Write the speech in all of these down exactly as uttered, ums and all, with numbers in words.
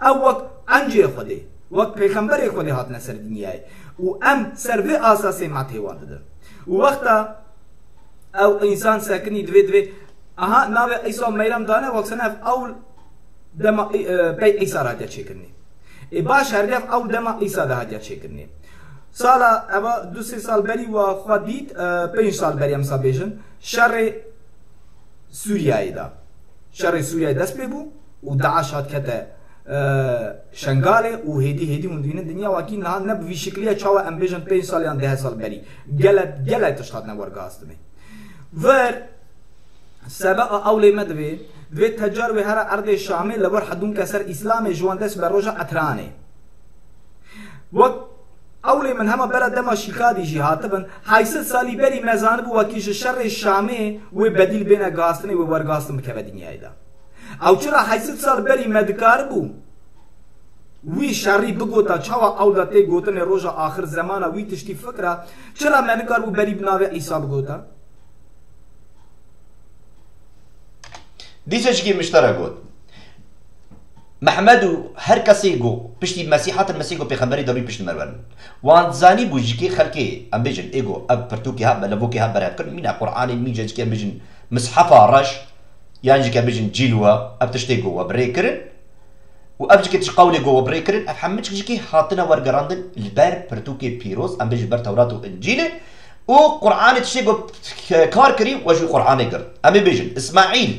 Ew wek encê Xwedê, wek pêxemberê Xwedê hatine ser dinyayê. Û em ser vê asasê me têwan didin. Û wexta ew însan sekinî divê, divê, aha, navê Îsa Meyrem dane, wek sene ev ew dema, e, pey Îsa re hatiye çêkirinê. Ê baş herdev ew dema Îsa de hatiye çêkirinê. Sala eva du sê sal berî wa xwe dît, e, pênc sal berî em sa bêjin, şerê Sûriyeyê de. Şerê Sûriyeyê dest pê bû û DAIŞ hat kete, e, Şengalê û hêdî hêdî hûn dibînin dinya wekî niha ne bi vî şikliye çawa em bêjin pênc sal yan deh sal berî. Gelek, gelek tişt hatine wergihastinê. Vir Seba a ewlê me divê, divê tecar wê here erdê Şamê li wir hedûn keser Îslamê ji wan dest be roja Etranê. Wek ewlê min hema bera dema Şîkadî jî hatibin, heyşt sed salî berî me zanibû wekî ji şerê Şamê wê bedîl bêne gihastinê wê wergihastin bikeve dinyayê de. Ew çira heyşt sed sal berî me dikaribû wî şerî bigota, çawa ew de tê gotinê roja axir zemana wî tiştî fikra, çira me nikaribû berî bi navê Îsa bigota? Dîsa jikî miştera got. Mehmed û her kesê ku piştî Mesîh hatin, Mesîh ku pêxemberî derû pişt me werin. Wan zanî bû jikê xelkê, em bêjin, ê ku ev pirtûkê ha, belevokê ha berhev kirin, mîna Qur'anê, mînce jikê em bêjin mishefa reş, yan jikê em bêjin cîl we, ev tiştê ku we bi rê kirin. Û ev jikê tişt qewlê ku we bi rê kirin, ev hemû jikê hatine wergerandin li ber pirtûkê pîroz, em bêjin ber Tewrat û Încîlê. Û Qur'anê tiştê ku kar kirî, we ji wî Qur'anê girt. Em ê bêjin, Îsmaîl.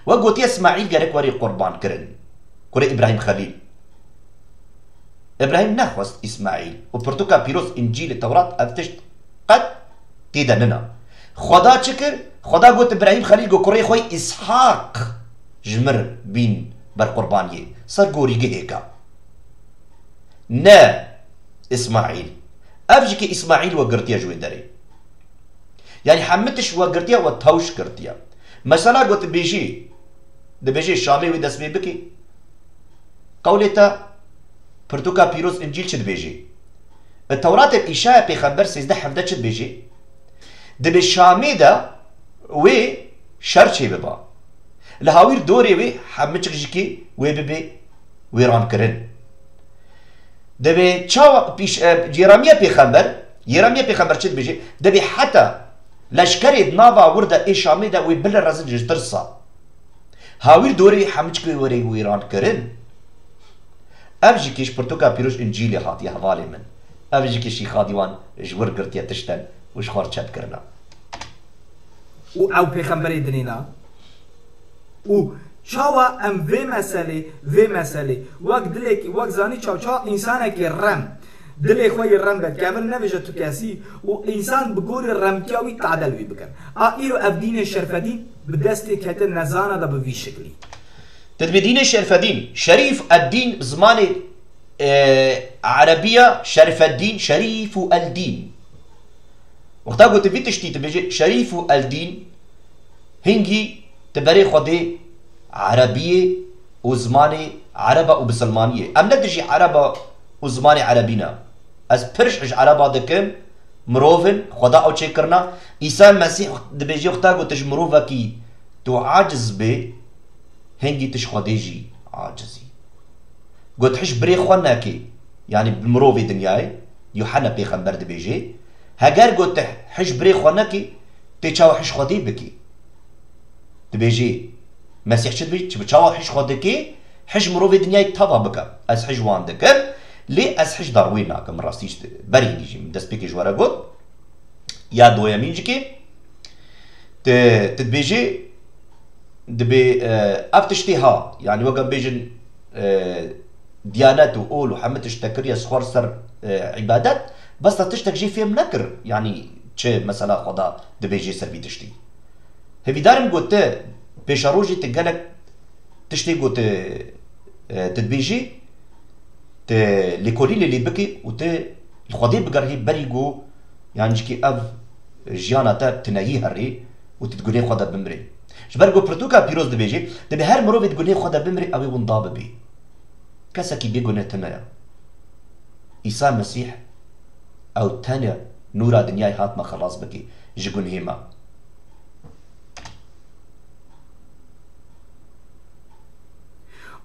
We gotiye Îsmaîl gerek werê qurban kirin. Kurê Îbrahîm Xelîl. Îbrahîm nexwest Îsmaîl. Û pirtûka pîroz Încîlê Tewrat ev tişt qet tê de nina. Xweda çi kir? Xweda got Îbrahîm Xelîl got kurê xwe Îshaq ji mir bîn ber qurbaniyê. Ser gorîgihêka. Ne Îsmaîl. Ev jikê Îsmaîl we girtiye ji wê derê. Yanî hemû tişt we girtiye, we tewş girtiye. Mesela got dibêjî, dibêjê Şamê wê dest pê bikî. Qewlê te pirtûka pîroz Încîl çi dibêjê? Li Tewratê Îşaya pêxember sêzdeh hevdeh çi dibêjê? Dibê Şamê de wê şer çêbiba. Li hawîr dorê wê hemû çik jikê wê bibe wêrankirin. Dibê çawa pîş, e, Yeremiya pêxember, Yeremiya pêxember çi dibêje? Dibê heta leşkerê di nava wir de ê Şamê de wê bilerezin ji tirsa. Hawîr dorê hemû çik wê were wêrankirin. Ev jikê ji pirtûka pîroz Încîlê hatiye hevalê min. Ev jikê Şîxadî wan ji wir girtiye tişten û ji xwe re çep kirina. Û ew pêxemberê dinê na. Û çawa em vê meselê, vê meselê, wek dilekî, wek zanî çaw, çawa însanekî rem, dilê xwe yê rem be, kevin nevêje tu kesî û însan bi gorî remtiya wî tadel wî bikin. A îro ev dînê şerfedîn bi destê kete nezana de bi vî şiklî. Te dibê dînê şerfedîn, şerîf eddîn, zimanê, e, erebiya şerfeddîn, şerîf û eldîn. Wexta ku tu vî tiştî tu bêjî şerîf û eldîn, hingî tu berê xwe dê erebiyê û zimanê ereba û bisilmaniyê. Em ne dijî ereba û zimanê erebî ne. Ez pir ji ereba dikim, mirov in, Xweda ew çêkirina. Îsa Mesîh dibêje wexta ku tu ji mirovekî tu aciz bê, hingî tu ji Xwedê jî aciz î. Got, "Hij birê xwe nekê." Yanî bi mirovê dinyayê, Yuhanna pêxember dibêje, heger got, "Hij birê xwe nekê, tê çawa hij Xwedê bikê?" Dibêje, Mesîh çi dibê? Çi bi çawa hij xwe dikê? Hij mirovê dinyayê tava bike. Ez hij wan dikim, lê ez hij dar wê nakim. Rastî işte berî dî jî min destpêkê ji we re got. Ya doyemîn jikê, tu, tu dibêjê, dibê, e, ev tiştê ha, yanî weke bêjin, e, diyanet û ol û hemû tişt te kiriye xwar ser, e, îbadet, bes te tiştek jê fêm nekir, yanî çi mesela Xweda dibêjê ser vî tiştî. Hêvîdar im ku tu pêşerojê tu gelek tiştê ku tu, e, tu dibêjî, tu lêkolînê lê bikî û tu li Xwedê bigerhî berî ku, yanî jikî ev jiyana te tineyî herî û tu di gunê xwe de bimirê. Ji ber ku pirtûka pîroz dibêjê, dibê her mirovê di gunê xwe de bimirê, ew ê winda bibî. Kesekî bê guneh tune ye. Îsa Mesîh, ew tenê nûra dinyayê hat me xelas bikî ji gunhê me.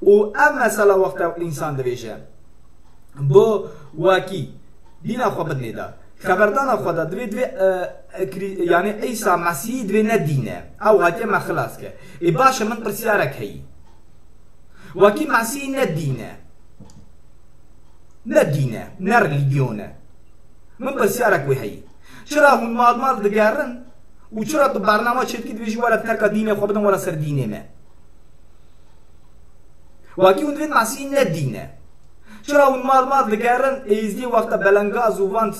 Û ev mesela wexta însan divêje, bo wekî dîna xwe bidinê de, xeberdana xwe de divê, divê, e, e, Krî-, yanî Îsa Mesîh divê ne dîn e. Ew hatiye me xilas ke. Ê baş e, min pirsyarek heyî. Wekî Mesîh ne dîn e. Ne dîn e, ne relîgyon e. Min pirsyarek wê heyî. Çira hûn mal mal digerin û çira tu bernama çêdikî divê jî were terka dînê xwe bidin, were ser dînê me? Wekî hûn divên Mesîh ne dîn e. Çira hûn mal mal digerin, êzdî wexta belengaz û van, e,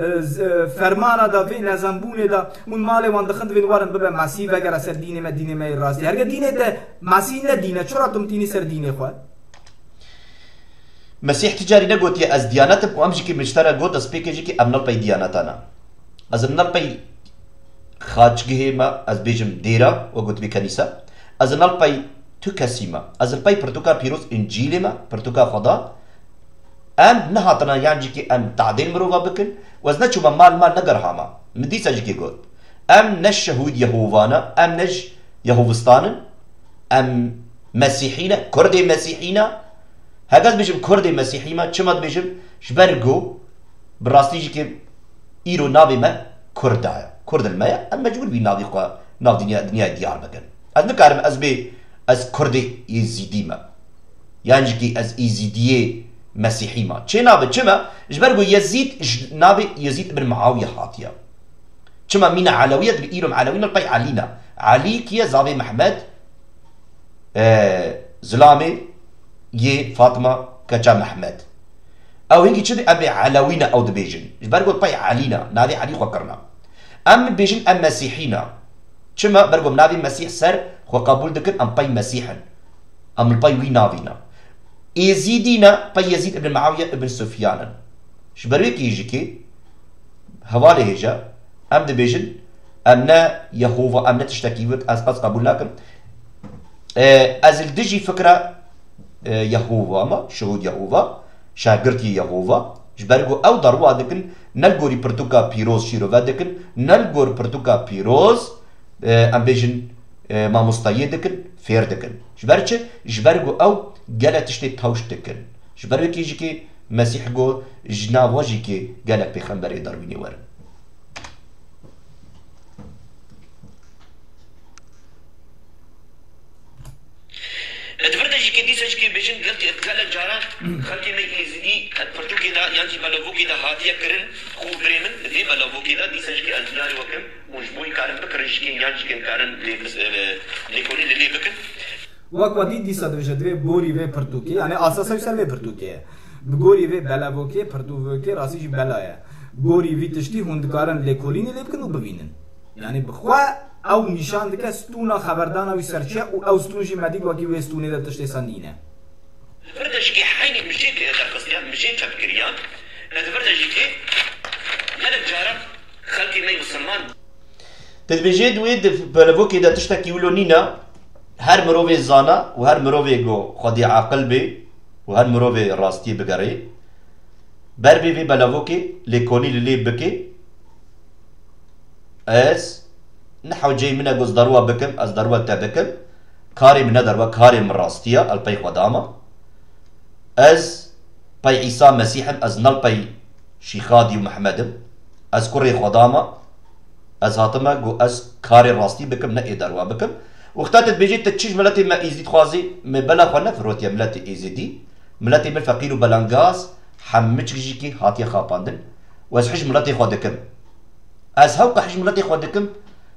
e, z-, e, fermana da vê nezembûnê da hûn malê wan dixin divên werin bibe Mesîh vegere ser dînê me, dînê me yê rastî. Herge dînê te Mesîh ne dîn e, çira tu mitînî ser dînê xwe? Mesîh ti carî negotiye ez diyanet im û em jî kî min ji te re got, destpêkê jî kî em nal pey diyaneta ne. Ez im nal pey xaçgihê me, ez bêjim dêra, we gotibî kenîse. Ez im nal pey tu kesî me. Ez im pey pirtûka pîroz Încîlê me, pirtûka Xweda. Em nehatine yan jî kî em tadêl mirova bikin û ez neçûme mal mal negerhame. Min dîsa jî kî got. Em ne şehûd Yehova ne, em ne ji Yehovistan in. Em Mesîhî ne, Kurdê Mesîhî ne. Heke ez bêjim Kurdê Mesîhî me, çima dibêjim? Ji ber ku bi rastî jî kê îro navê me Kurda ye. Kurd li me ye. Em mecbûr bî navê xwe nav dinya, dinyayê diyar bikin. Ez nikarim ez bê, ez Kurdê Êzîdî me. Yan jî kê ez Êzîdiyê Mesîhî me. Çê nabe, çi me? Ji ber ku Yezîd, ji navê Yezîd ibn Muawiye hatiye. Çima mîna Elewî ye, dibê îro Elewî ne, pey Elî ne. Elî kî ye? Zavê Mehmed, e, zilamê yê Fatma keça Mehmed. Ew hingî çi dibê? Em ê Elewî ne ew dibêjin. Ji ber ku pey Elî ne, navê Elî xwe kirine. Em bêjin em Mesîhî ne. Çima? Ber ku em navê Mesîh ser xwe qebûl dikin, em pey Mesîh in. Em li pey wî navî ne. Êzîdî ne, pey Yezîd ibn Muawiye ibn Sufyan in. Ji ber wê kî jî kê hevalê hêja, em dibêjin, em ne Yehova, em ne tiştekî wek ez qet qebûl nakim. E, ez li dijî fikra, e, Yehova me, şehûd Yehova, şagirtî Yehova, ji ber ku ew derwa dikin, ne li gorî pirtûka pîroz şîrove dikin, ne li gor pirtûka pîroz, e, em bêjin, e, mamostayiyê dikin, fêr dikin. Ji ber çi? Ji ber ku ew gelek tiştê tewş dikin. Ji ber wekî jî kê Mesîh got, ji nav we jî kê gelek pêxemberê derwînê werin. Di vir de jî kê dîsa jî kê bêjin, gelek, gelek caran xelkê me Êzidî, e, pirtûkê de yan jî belavokê de hatiye kirin, xwe birê min, vê belavokê de dîsa jî kê ez diyarê we kim û ji bo wî karin bikirin jî kê yan jî kê karin lê bis-, e, lêkolîn li lê bikin. Wek we dît dîsa dibêje, divê borî vê pirtûkê, yanî asasa wî ser vê pirtûkê ye. Bi gorî vê belavokê, pirtûvokê rastî jî bela ye. Gorî vî tiştî hûn dikarin lêkolînê lê bikin û bivînin. Yanî bi xwe ew nîşan dike stûna xeberdana wî ser çi ye û ew stûn jî me dît wekî wê stûnê de tiştê sen nîne. Di vir de jî kê heynî mijê derxistiyan, mijê çepkiriyan, di vir de jî kê gelek caran xelkê me misilman. Te dibêje di wê di belavokê de tiştekî wilo nîne, her mirovê zana û her mirovê ku xwedî aqil bê û her mirovê rastiyê bigerê, ber bê vê belavokê lêkolîn li lê bike, ez ne hewceyê min e ku ez derwa bikim, ez derwa te bikim, karê min ne derwa, karê min rastiye, el pey xwe dama. Ez pey Îsa Mesîh im, ez nal pey Şîxadî û Mehmed im. Ez kurê Xweda me. Ez hatime ku ez karê rastî bikim, ne ê derwa bikim. Wexta tu dibêjî tu çi ji miletê me Êzîdî dixwazî, me bela xwe nefirotiye miletê Êzîdî. Miletê min feqîr û belengaz, hemû çik jî kî hatiye xapandin. Û ez hij miletê xwe dikim. Ez hewqa hij miletê xwe dikim,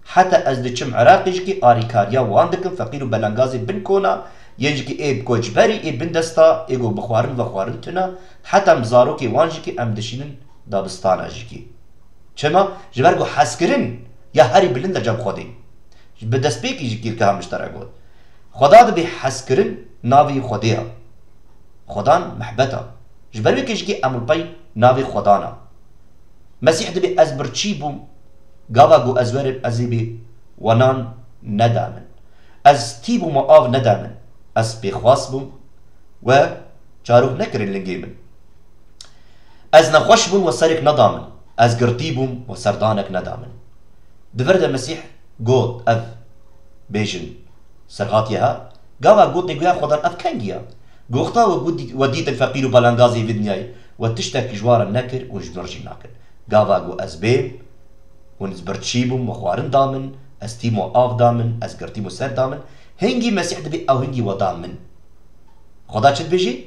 heta ez diçim Iraqê jî kî arîkariya wan dikim, feqîr û belengazê bin kona, yên jî kî ê koçberî, ê bin desta, ê ku bi xwarin ve xwarin tune, heta em zarokê wan jî kî em dişînin dabistana jî kî. Çima? Ji ber ku hezkirin ya herî bilind e cem Xwedê. Bi destpêkî jî kî li ka min ji te re got. Xweda dibê hezkirin navê Xwedê ye. Xwedan mehbet e. Ji ber wê kê jî kî em li pey navê Xwedan e. Mesîh dibê ez birçî bûm, gava ku ez werim ez ê bê we nan neda min. Ez tî bûm we av neda min. Ez pêxwas bûm we çarok nekirin lingê min. Ez nexweş bûm we serek neda min. Ez girtî bûm we serdanek neda min. Di vir de Mesîh got ev bêjin serhatiye ha, Gava gotê guya Xwedan ev kengî ya. Goxta we got, we dîtin feqîr û belengazê vê dinyayê, we tiştek ji wan re nekir û ji min re jî nakin. Gava got ez bêm, hûn ez birçî bûm, we xwarin da min, ez tîm û av da min, ez girtîm û ser da min. Hingî Mesîh dibê ew hingî we da min. Xweda çi dibêjî?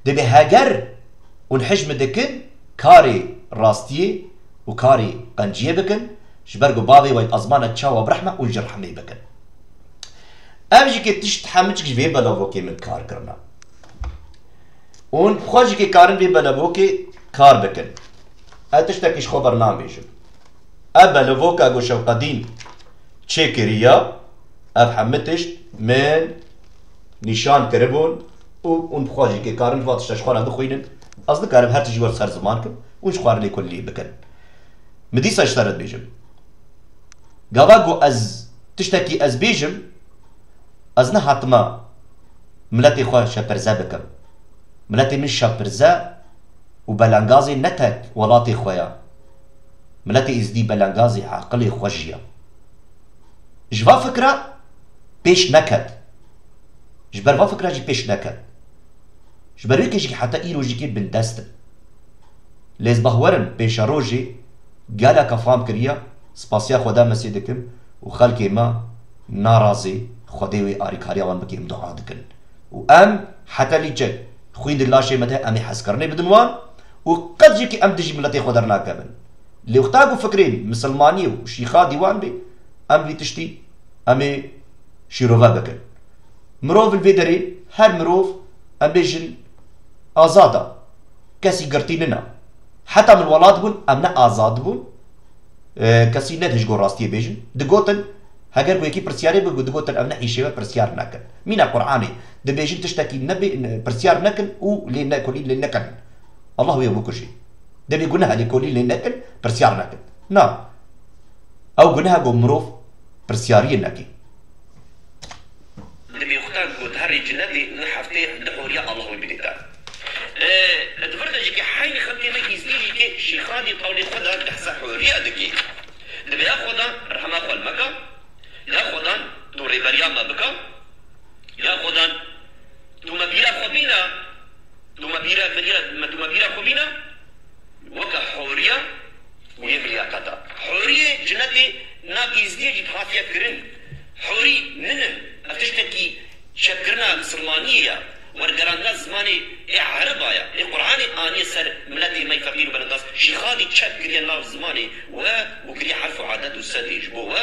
Dibê heger hûn hij min dikin, karê rastiyê û karê qenciyê bikin, ji ber ku bavê we azmanek çawa birehme û ji rehmê bikin. Ev jî ke tişt hemû çik ji vê belavokê min kar kirina. Hûn bi xwe jî ke karin vê belavokê kar bikin. Ez tiştekî ji xwe bernabêjim. Ev belavoka ku Şewqedîn çêkiriya, ev hemû tişt min nîşan kiribûn û hûn bi xwe jî ke karin va tişta ji xwe re bixwînin. Ez nikarim her tişt ji we ser ziman kim û ji xwe re lêkolînê bikin. Min dîsa ji te re dibêjim. Gava ku ez tiştekî ez bêjim, ez nehatime miletê xwe şepirze bikim. Miletê min şepirze û belengazê ne tek welatê xwe ya. Miletê Êzidî belengazê aqilê xwe jî ya. Ji va fikra pêş neket. Ji ber va fikra jî pêş neket. Ji ber wê ke jî heta îro jî kê bindest in. Lê ez bahwer im pêşerojê geleka fam kiriya, spasiya Xweda Mesîh dikim û xelkê me narazê Xwedê wê arîkariya wan bike, em dua dikin. Û em heta lîçek xwîn di laşê me de em ê hezkirinê bidin wan û qet jî kê em dijî miletê xwe dernakevin. Lê wexta ku fikrên misilmaniyê û şîxa dîwan bê, em vî tiştî em ê şîrove bikin. Mirov li vê derê, her mirov, em bêjin, azad e. Kesî girtî nina. Heta min welat bûn, em ne azad bûn. E, kesî ne dihêj go rastiyê bêjin. Digotin, heger ku yekî pirsyarê bû, digotin, ev ne îşê me, pirsyar nekin. Mîna Qur'anê dibêjin tiştekî nebê, ne, pirsyar nekin û lê nekolî lê nekin. Allah wê bikujî. Dibê guneh e, lêkolîn lê nekin, pirsyar nekin. Na. Ew guneh e ku mirov pirsyariyê neke. Dibê wexta ku di herî cinetê di heftê di horiya Allah wî bidîte. E, di vir de jî ke heynî xelkê me Êzidî jî ke şîxanî qewlê xwe de behsa horiya dikî. Dibê ya Xwedan rehma xwe li me ka, ya Xwedan tu rêberiya me bika, ya Xwedan tu me bîra xwe bîna, tu me bîra, me bîra, me, tu me bîra xwe bîna, weke horiya û yê milyaketa. Horiyê cinetê nav Êzidiyê jî hatiye kirin. Horî ninin, ev tiştekî çepkirina misilmaniyê ya, wergerandina zimanê ê Ereba ya, ê Qur'anê aniye ser miletê me feqîr û belengaz, şîxanî çep kiriye nav zimanê we û kiriye herf û adet û sedê ji bo we.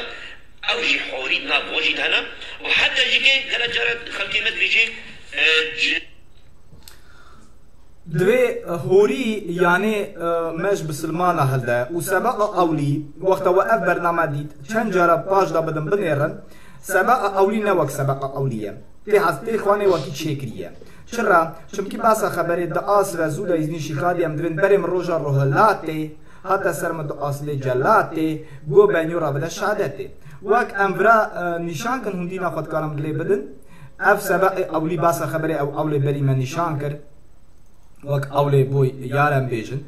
Ew jî horî nav we jî de hene û heta jî ke gele cara xelkê me dibêjê, e, ci- Divê, e, horî, yanê, e, me ji bisilmana hilde û sebeqa ewlî, wexta we ev bername dît, çend cara paş de bidin binêrin, sebeqa ewlî ne wek sebeqa ewlî ye. Tê hes-, tê xwanê wekî çêkirî ye. Çira? Çimkî behsa xeberê di asre zû de Êzidî şîxadî em divên berê min roja rohilatê, hate ser min du aslê celatê, go benyo ra bide şehadetê. Wek em vira, e, nîşan kin hûn dîna xwe dikarin bilê bidin. Ev sebeqê ewlî behsa xeberê ew ewlê berî me nîşan kir. Wek ewlê boy yar em bêjin.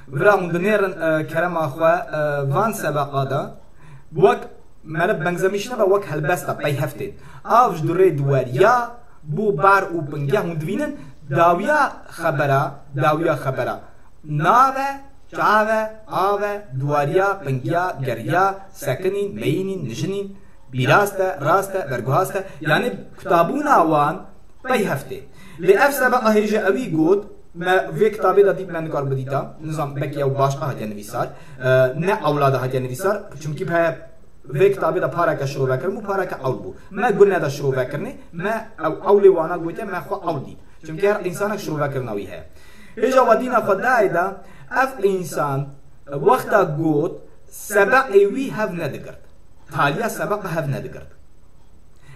Vira hûn dinêrin, e, kerema xwe, e, van sebeqa de. Wek meriv bengzemîş nebe, wek helbesta pey heftê. Av ji durê duweriya, bû bar û pingiya hûn divînin, dawiya xebera, dawiya xebera. Nave, çave, ave, duwariya, pingiya, geriya, sekinîn, meyînîn, nijinîn, bîrast e, rast e, berguhast e. Yanî kutabûna wan pey heftê. Lê ev sebeqa hêje ewî got, me vê kitabê de dît me nikar bidîta. Nizam belkî ew başqa hatiye nivîsar. E, ne ewla de hatiye nivîsar. Çimkî pe Vê kitabê de pareke şirove kirin bû, pareke ewl bû. Me gunê de şirove kirinê, me ew ewlê wana gotiye, me xwe ewl dît. Çimkî her însanek şirovekirina wî heye. Hêja we dîna xwe dayê de, ev însan wexta got, sebeqê wî hev nedigirt. Taliya sebeqa hev nedigirt.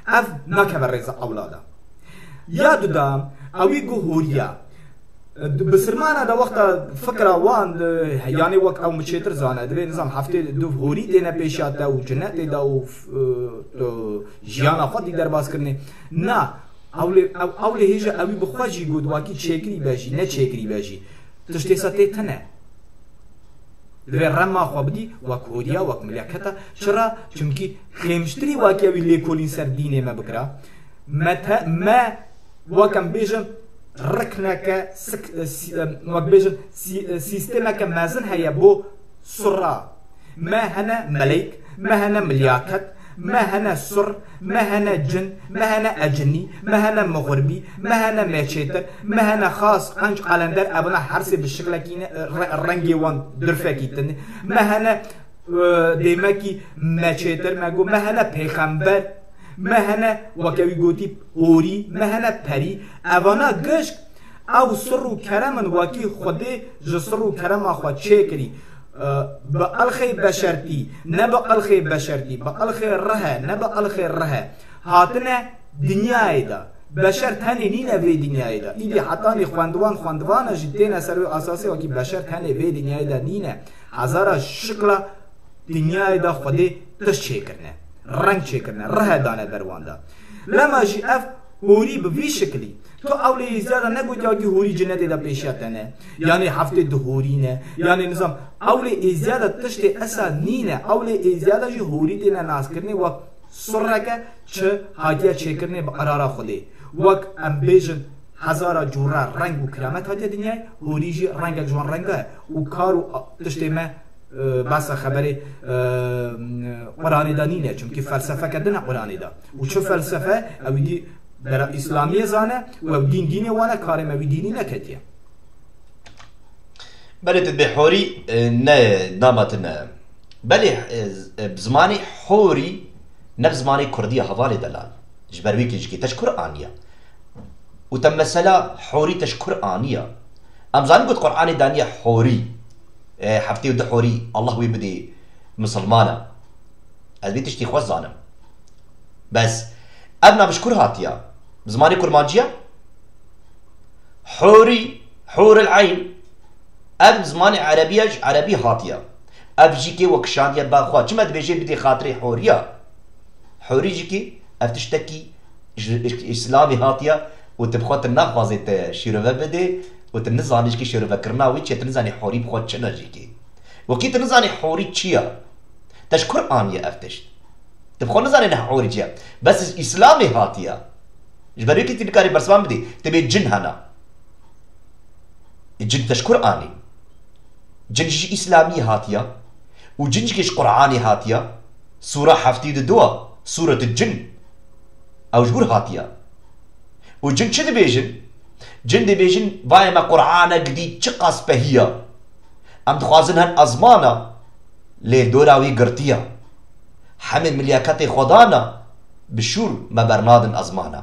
Ev nakeve rêza ewla de. Ya duda, ewî got horiya. Di bisilmana de wexta fikra wan, e, yanê wek ew min çêtir zane, divê nizam heftê du horî têne pêşiya te û cinetê de û, e, tu jiyana xwe dî derbas kirinê. Na, ewlê, ew, ewlê hêja ewî bi xwe jî got, wakî çêkirî be jî, ne çêkirî be jî. Tiştê se tê tune. Divê rema xwe bidî, wek horiya, wek mileketa. Çira? Çimkî xêmiştirî wakî ewî lêkolîn ser dînê me bikira. Me te-, me, wek em bêjin, rikneke sik-, e, sî-, e, wek bêjin, sî-, e, sîstemeke mezin heye bo sura. Me hene meleyk, me hene milyaket, me hene sur, me hene cin, me hene ecinî, me hene mixurbî, me hene meçêtir, me hene xas, qenc, qalender, evana her sê bi şiklekî ne, re-, rengê wan dirfekî tune. Me hene, e, dêmekî meçêtir, me got, me hene pêxember, me hene, weke wî gotî, horî, me hene perî. Evana gişk, ew sir û kerem in, wekî Xwedê ji sir û kerema xwe çêkirî. E, bi elxê beşertî, ne bi elxê beşertî, bi elxê rihe, ne bi elxê rihe. Hatine dinyayê de. Beşer tenê nîne vê dinyayê de. Îdî hetanî xwendivan, xwendivana jî têne ser wê asasê, wekî beşer tenê vê dinyayê de nîne. Hezara şikla dinyayê de Xwedê tişt çêkirine. Reng çêkirine. Rihe dane ber wan de. Lema jî ev horî bi vî şiklî. Tu ewlê êziya de negotiya wekî horî cinetê de pêşiya te ne. Yanê heftê du horî ne. Yanê nizam. Ewlê êziya de tiştê esa nîne. Ewlê êziya de jî horî têne naskirinê wek sureke çi hatiye çêkirinê bi qerara Xwedê. Wek em bêjin hezara cûra reng û kiramet hatiye dinyayê, horî jî rengek ji wan renga ye. Û kar û a-, tiştê me, e, behsa xeberê, e, Quranê de nîne. Çimkî felsefeke din e Quranê de. Û çi felsefe, ew dî dera Îslamiyê zane û ew dîn dînê wan e, karê me wî dînî neketiye. Belê tu dibê horî, e, ne, nama tu ne. Belê, e, e, bi zimanê horî, ne bi zimanê kurdî ya hevalê delal. Ji ber wî kî jikê te ji kur aniya. Û te mesela horî te ji kur aniya. Em zanin got Qur'anê daniye horî. E, heftê û du horî, Allah wê bidê misilmana. Ez vê tiştî xweş zanim. Bes, ev nav ji kur hatiya? Bi zimanê kurmancî ya? Hûrî, hûril eyn. Ev bi zimanê erebî ya, ji erebî hatiya. Ev jî kê we kişandiye ba xwe. Çima dibêjê bidê xatirê hûriya? Hûrî jî kê? Ev tiştekî ji, ji Îslamê hatiya û tu bi xwe tu naxwazê te şîrove bidê û tu nizanî jî kê şîrovekirina wî çi ye, tu nizanî hûrî bi xwe çi ne jî kê. Wekî tu nizanî hûrî çi ye? Te ji kur aniye ev tişt? Tu bi xwe nizanî ne hûrî çi ye? Bes ji Îslamê hatiye. Ji ber wê kî tu nikarî bersivan bidî. Tu bê cin hena. Cin te ji kur anî? Cin ji Îslamiyê hatiye. Û cin jî ji Qur'anê hatiye. Sûra heftê û du a, Sûretul Cin. Ew ji wir hatiye. Û cin çi dibêjin? Cin dibêjin, vayê me Qur'anek dî çiqas pehiya. Em dixwazin hen ezmana, lê dora wî girtiya. Hemê milyaketê xwe dana, bi şûr me bernadin ezmana.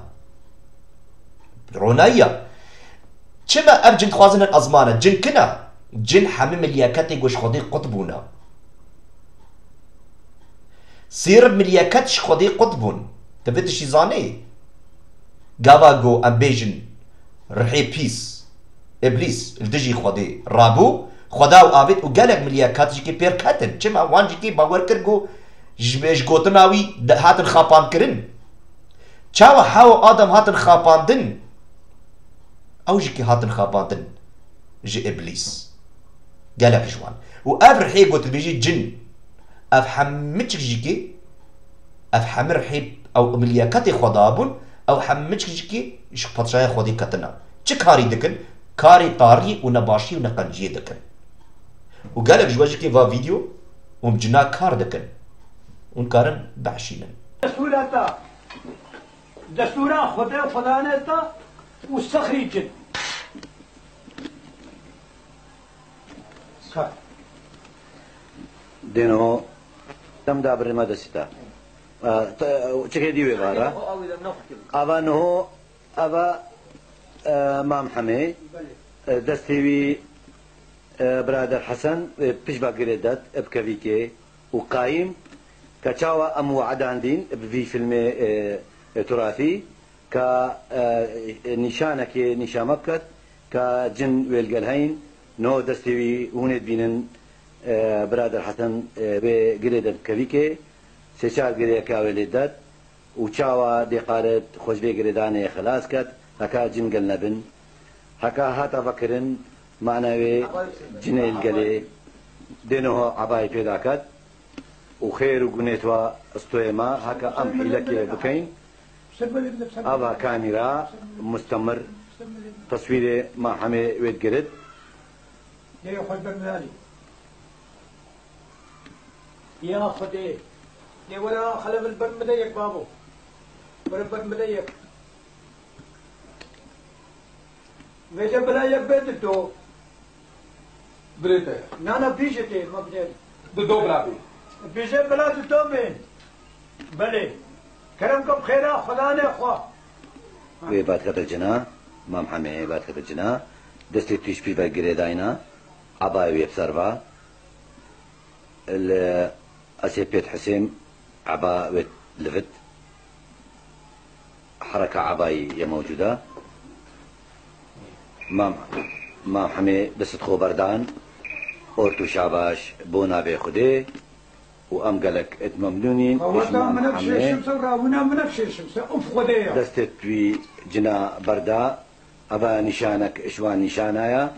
Ronayiya. Çima ev cin dixwazin hen ezmana? Cin kina? Cin hemî milyaketê ku ji Xwedê qut bûna. Sêr milyeket ji Xwedê qut bûn. Tu vê tiştî zanî? Gava ku em bêjin rihê pîs, Îblîs li dijî Xwedê rabû, Xweda û avêt û gelek milyakat jî kê pêr ketin. Çima? Wan jî kê bawer kir ku ji, ji gotina wî de, hatin xapandkirin. Çawa Hewa û Adem hatin xapandin? Ew jî kê hatin xapandin ji Îblîs. Gelek ji wan. Û ev rihê ku tu dibêjî cin, ev hemiçik jî kê, ev hemî rihê ew milyaketê Xweda bûn, ew hemiçik jî kê ji padşaya Xwedê ketina. Çi karî dikin? Karê tarî û nebaşî û neqenciyê dikin. Û gelek ji we jî kê va vîdeo hûn cina kar dikin. Hûn karin behşînin. Sûreta Destûra Xwedê û Xwedanê te û sexrî cin. Dêno dem da birê me destî te. E, te, çikê dî wê vara. Ava niho, ava, e, Mam Hemê, e, destê wî, e, birader Hesen, e, pişt ve girê det, e, bi kevîkê. û qayîm ke çawa em we'dan dîn bi vî fîlmê, e, e, turatî ke, e, e, nîşanekê nîşan me biket ke cin wê li gel heyn, no destê wî hûn ê dibînin, e, birader Hesen, e, wê girê de dikevî kê, sê çar girêyeke wê lê det. û çawa dê qaret xwe ji vê girêdanê xelas ket, heka cin gel nebin. Heka hata vekirin, mana wê cinê li gelê dê niho ebayê pê daket û xêr û gunê twa stoyê me, heka em hîlekê bikeyn, Ava kamîra mustemir teswîrê Mam Hemê wê digirit. Lê xwe bermidalî. Ya Xwedê. Lê were xelef li ber min de yek babo. Were ber min de yek. Vêce bila yek bê di do. Birê te. Na, na, pîşê tê, ma bide. Di do bila bê. Pîşê bila di do bên. Belê. Kerem ke bi xêra Xudanê xwe. Wê badkete cina, Mam Hemê badkete cina. Destê tîş pî ve girêdayna. Abayê wê bi ser va. Li Esê Pêt Husên eba wê li vit. Hereka ebayî ye mewcûd e. Mam, Mam Hemê destê xwe berdan. Ort û şabaş bo navê Xwedê û em gelek et memnûn in. Qaweta Mam min ev Hemê. Şêşim se, rawina min ev şêşim se. Uf Xwedê ya. Destê wî cina berda. Eva nîşanek ji wan nîşana ye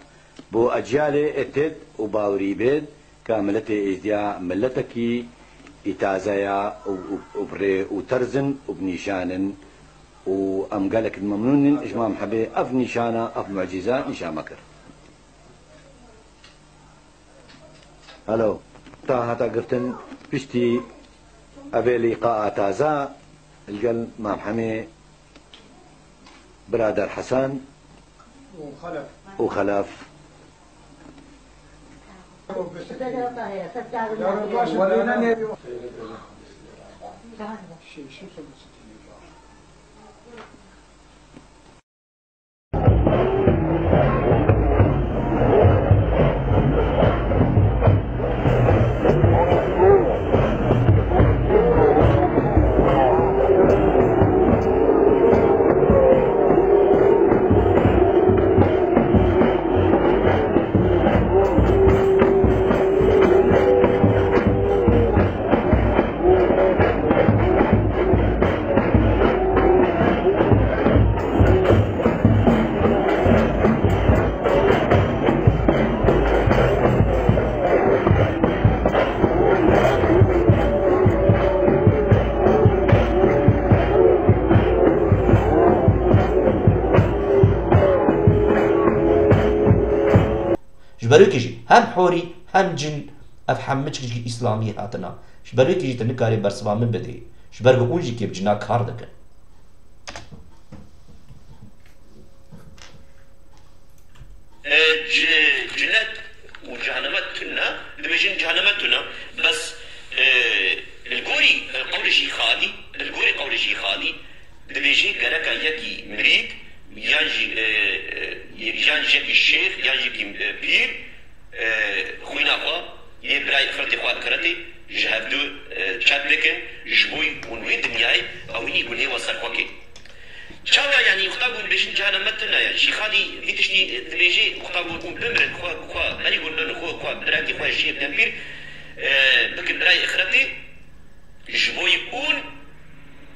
bo eciyalê êtêt û bawerî bêt ke miletê Êzdiya miletekî î taze ye û, û, û bi rê û terz in û bi nîşan in û em gelek memnûn in ji Mam Hemê ev nîşana, ev mucîza nîşan me kir. Hello. Ta hata girtin piştî evê lîqaa taze li gel Mam Hemê, birader Hesen û Xelef. Û Xelef. Ji ber wekî jî hem horî hem cin, ev hemû çik ji îslamiyê hatine. Ji ber wekî jî tu nikarî bersiva min bidî. Ji ber ku hûn jî kê bi cina kar dikin. E, ci-, cinet û ceheneme tune, dibêjin ceheneme tune, bes, e, li gorî, e, qewlê jî xalî, li gorî qewlê jî xalî, dibêjê gereka yekî mirîd, yan jî, e, e, yan jî yekî şêx, yan jî yekî, e, pîr, e, xwîna xwe, yê birayê ixretê xwe ixretê, ji hevdu, e, çep bikin, ji bo hûn wê dinyayê, ew hînî gunhê we ser xwe kê. Çawa, yanî, wexta ku dibêjin ceheneme tune ye. Şîxalî vî tiştî dibêje, wexta ku hûn bimirin, xwe, xwe, berî ku mirin, xwe, xwe, birekî xwe jê bidin pîr, e, bikin birayê ixretê, ji bo yî hûn,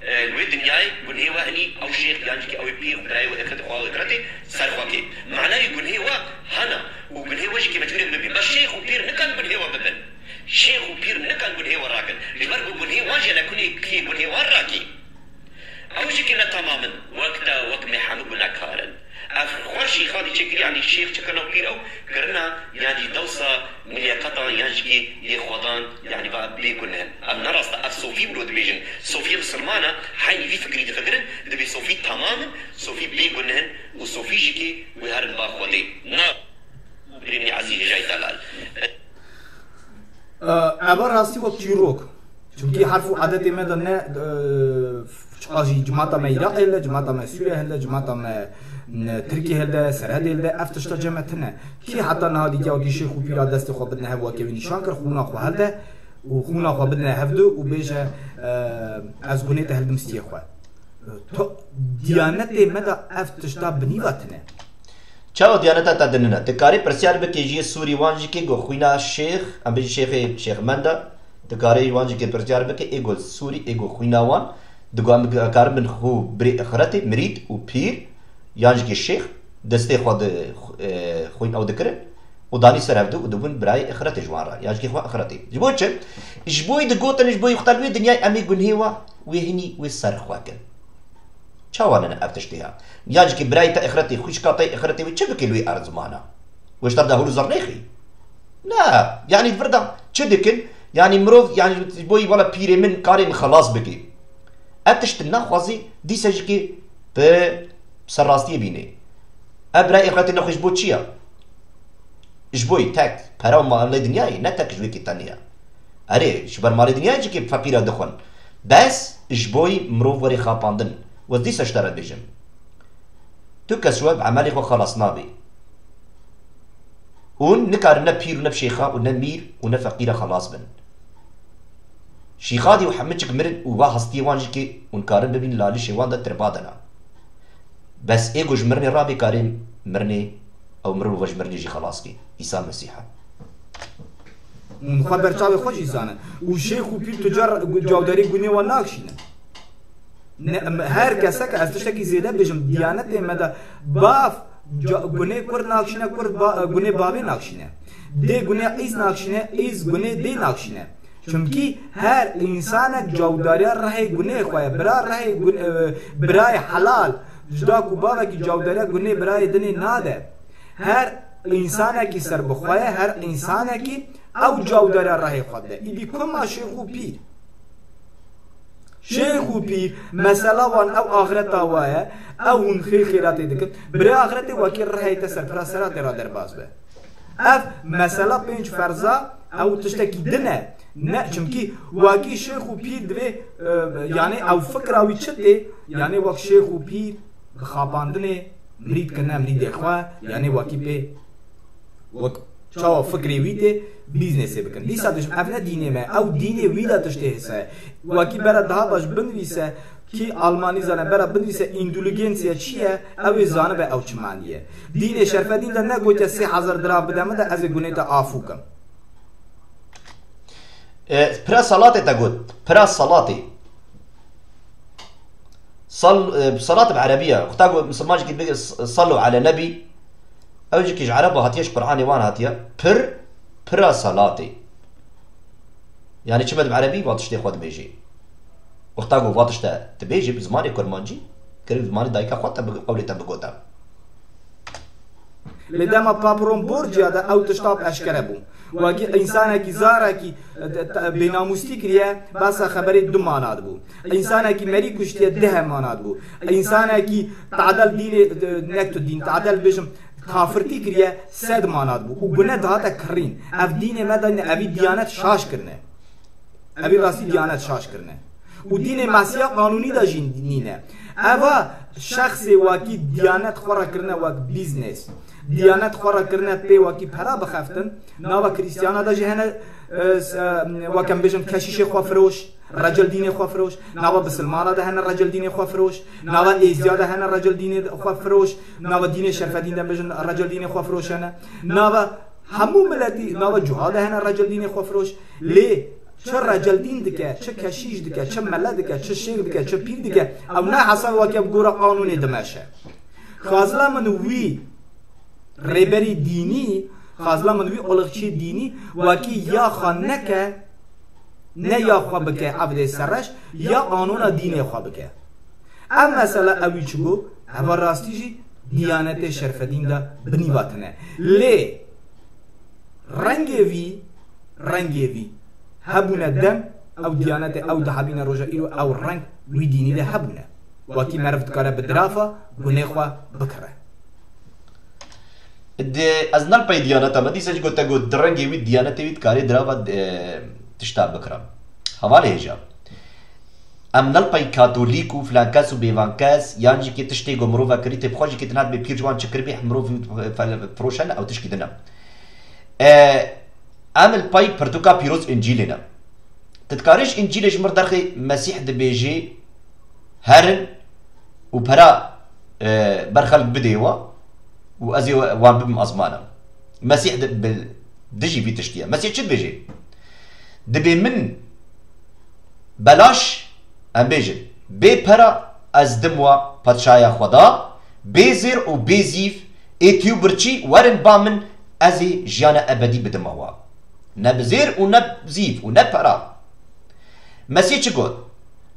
e, li wê dinyayê gunhê we hinî ew şêx, yan jî ew pîr, birayê we ixretê, xwe ixretê, ser xwe kê. Manayê gunhê we hena û gunhê we jî kê mecbûrê bibin. Bes şêx û pîr nikan gunhê we bibin. Şêx û pîr nikan gunhê we rakin. Ji ber ku gunhê wan jî nekunê kê gunhê wan rakî. Ew jî kê ne tamam in, wek te, wek me hemû gunekar in. Ev xwe şîxalî çêkirî, yanî şêx çi kirina pîr ew kirina, yanî dewsa milyeketan yan jî yê xwedan, yanî va bê guneh in. Ev ne rast e, ev sofî wilo dibêjin. Sofiyê misilman e, heynî vî fikrî difikirin, dibê sofî tamam in, sofî bê guneh in û sofî jî kê wê herin ba Xwedê. Na, birînî ezîz hêjayî delal. Eva rastî wek çîrok. Çimkî herf û edetê me de ne, e, çiqa jî cimata me Iraqê helde, cimata me Sûriye helde, cimata me, ne, Tirkiye helde, Serhedê helde, ev tişta cem me tune. Kî heta niha dîtiya wekî şêx û pîra destê xwe bidine hev weke wî nîşan kir, xûna xwe helde û xûna xwe bidine hevdu û bêje, e, ez gunê te hildim stiyê xwe. To, diyanetê me de ev tişta bi nîva tune. Çawa diyaneta te dinine? Tu karî pirsyar bikê ji yê Sûrî wan jî kê ku xwîna şêx, em bêjin şêxê Şêx Menda, tu karî wan jî kê pirsyar bikê, ê ku Sûrî, ê ku xwîna wan, digo em karin bin xwe birê ixretê, mirîd û pîr, yan jî kê şêx, destê xwe di, e, xwîn ew dikirin û danî ser hevdu û dibûn birayê ixretê ji wan re, yan jî kê xwe ixretê. Ji bo çi? Ji bo yî digotin, ji bo yî wexta li wê dinyayê em ê gunhê wa, wê hinî, wê ser xwe kin. Çawa nene ev tiştê ya? Yan jî ki birayê te êxiretê, xwişka te êxiretê wî çi bike li wê erzmana? Wê ji te de hûr û zer nêxî? Na, yanî vir de çi dikin? Yanî mirov, yanî ji bo yî wela pîrê min karê min xelas bike. Ev tişt naxwazî dîse jî ki bi serrastiyê bîne. Ev birayê êxiretê nexwe ji bo çi ya? Ji bo yî tek pere û malê dinyayê, ne tek ji wê kê tenê ya. Erê, ji ber malê dinyayê jî kê feqîra dixwin. Bes ji bo yî mirov werê xapandin. Wez dîsa ji te re bêjim. Tu kes we bi emelê xwe xelas nabê. Hûn nikarin ne pîr û ne bi şêxa û ne mîr û ne feqîra xelas bin. Şîxadî û hemiçik mirin û va hestiyê wan jî kê hûn karin bibîn lalişê wan de tirba dena. Bes ê ku ji mirinê rabê karê mirinê, ew mirov ve ji mirinê jî xelas kê. Îsa Mesîh e. Hûn xwe ber çavê xwe jî zanin. Û şêx û pîr tu car cawdarî gunê wan nakşînin. Ne, em, her kesek ez tiştekî zêde bêjim, diyanetê me de bav ca-, gunê kur nakşîne, kur ba-, gunê bavê nakşîne. Dê gunê îz nakşîne, îz gunê dê nakşîne. Çimkî her însanek cawdariya rihê gunê xwe ye. Bira rihê gun-, e, birayê helal, ji da ku bavekî cawdariya gunê birayê dinê nade. Her însanekî serbixwe ye, her însanekî ew cawdariya rihê xwe dide. Îdî ku ma şêx û pîr? Şêx û pîr, mesela wan ew axireta wa ye, ew hûn xêr xêratê dikin. Birê axireta wekî rihê te ser pira sera te ra derbas be. Ev mesela pênc ferza, ew tiştekî din e. Ne, çimkî wekî şêx û pîr divê, e, yanî ew fikra wî çi tê? Yanî wek şêx û pîr bi xapandinê mirî dikirine mirîdê xwe, yanî wekî pê wek çawa fikrê wî tê, bîznesê bikin. Dîsa dibêjim, ev ne dînê me, ew dînê wî de tiştê hêsa ye. Wekî bera daha baş binivîse, kî Almanî zane, bera binivîse, Indulgensiya çi ye, ew ê zanibe ew çi manî ye. Dînê Şerfedîn de negotiye sê hezar diram bide min de ez ê gunê te afû kim. E, pira salatê te got. Pira salatê. Sal-, e, salat bi erebî ye. Xwe ta got misilman jî bigir s-, sallu ala nebî. Ew jî ki ji ereba hatiye, ji Qur'anê wan hatiye. Pir, pira salatê. Yanî çi me bi erebî va tiştê xwe dibêjê. Wexta ku va tişte dibêjî bi zimanê kurmancî, gerek zimanê dayika xwe te bi qewlê te bigote. Lê dema Papron Borgia de ew tişta eşkere bû. Wekî însanekî zarekî, e, te-, te-, bênamûstî kiriye, besa xeberê du mana dibû. Însanekî merî kuştiye, deh mana dibû. Însanekî tadel dînê, e, nek tu dîn, tadel bêjim, kafirtî kiriye, sed mana dibû. Û gune dihate kirîn. Ev dînê me de nîne, evî diyanet şaş kirine. Evî rastî diyanet şaş kirine. Û dînê Mesîha qanûnî de jî nîne. Eva şexsê wekî diyanet xwe re kirine wek bîznes. Diyanet xwe re kirine pê wekî pera bixeftin. Nava Krîstiyana de jî hene, e, s-, e, wek em bêjin keşîşê xwe firoş, recel dînê xwe firoş. Nava bisilmana de hene recel dînê xwe firoş. Nava êziya de hene recel dînê xwe firoş. Nava dînê Şerfedîn de bêjin recel dînê xwe firoş hene. Nava hemû miletî, nava cuha de hene recel dînê xwe firoş. Lê çi recel dîn dike, çi keşîş dike, çi mele dike, çi şêx dike, çi pîr dike, ew ne hesab weke bi gora qanûnê dimeşe. Xazila min wî rêberî dînî, xazila min wî olixçî dînî wekî ya xwe neke, ne ya xwe bike evdê serreş, ya qanûna dînê xwe bike. Ev mesela ewî çi got, eva rastî jî diyanetê Şerfedîn de binî vatine. Lê rengê vî, rengê vî hebûne dem, ew diyanetê ew dihebîne roja îro, ew reng wî dînî de hebûne. Wekî meriv dikare bi dirafa gunê xwe bikire. Di, ez nal pey diyaneta me, dîsa jî got te got, di rengê wî, diyanetê wî dikarê dirava, e, tişta bikira. Hevalê hêja. Em nal pey katolîk û filan kes û bêvan kes, yan jî kê tiştê ku mirova kirî tê bi xwe jî kê tine dibê pîr ji wan çi kiribê, mirov fel-, firoşen, ew tişkî din e. E, em li pey pirtûka pîroz Încîlê ne. Tu dikarî ji Încîlê ji mir derxê Mesîh dibêjê, herin û pera, e, ber xelk bidê we û ez ê wan bibim ezmana. Mesîh di, bi, dijî vî tiştî ye. Mesîh çi dibêjê? Dibê min belaş, em bêjin, bê pera ez dim we padşaya Xweda, bê zêr û bê zîv, êtî û birçî, werin ba min, ez ê jiyana ebedî bidima we. Ne bi zêr û ne zîv û ne pera. Mesîh çi got?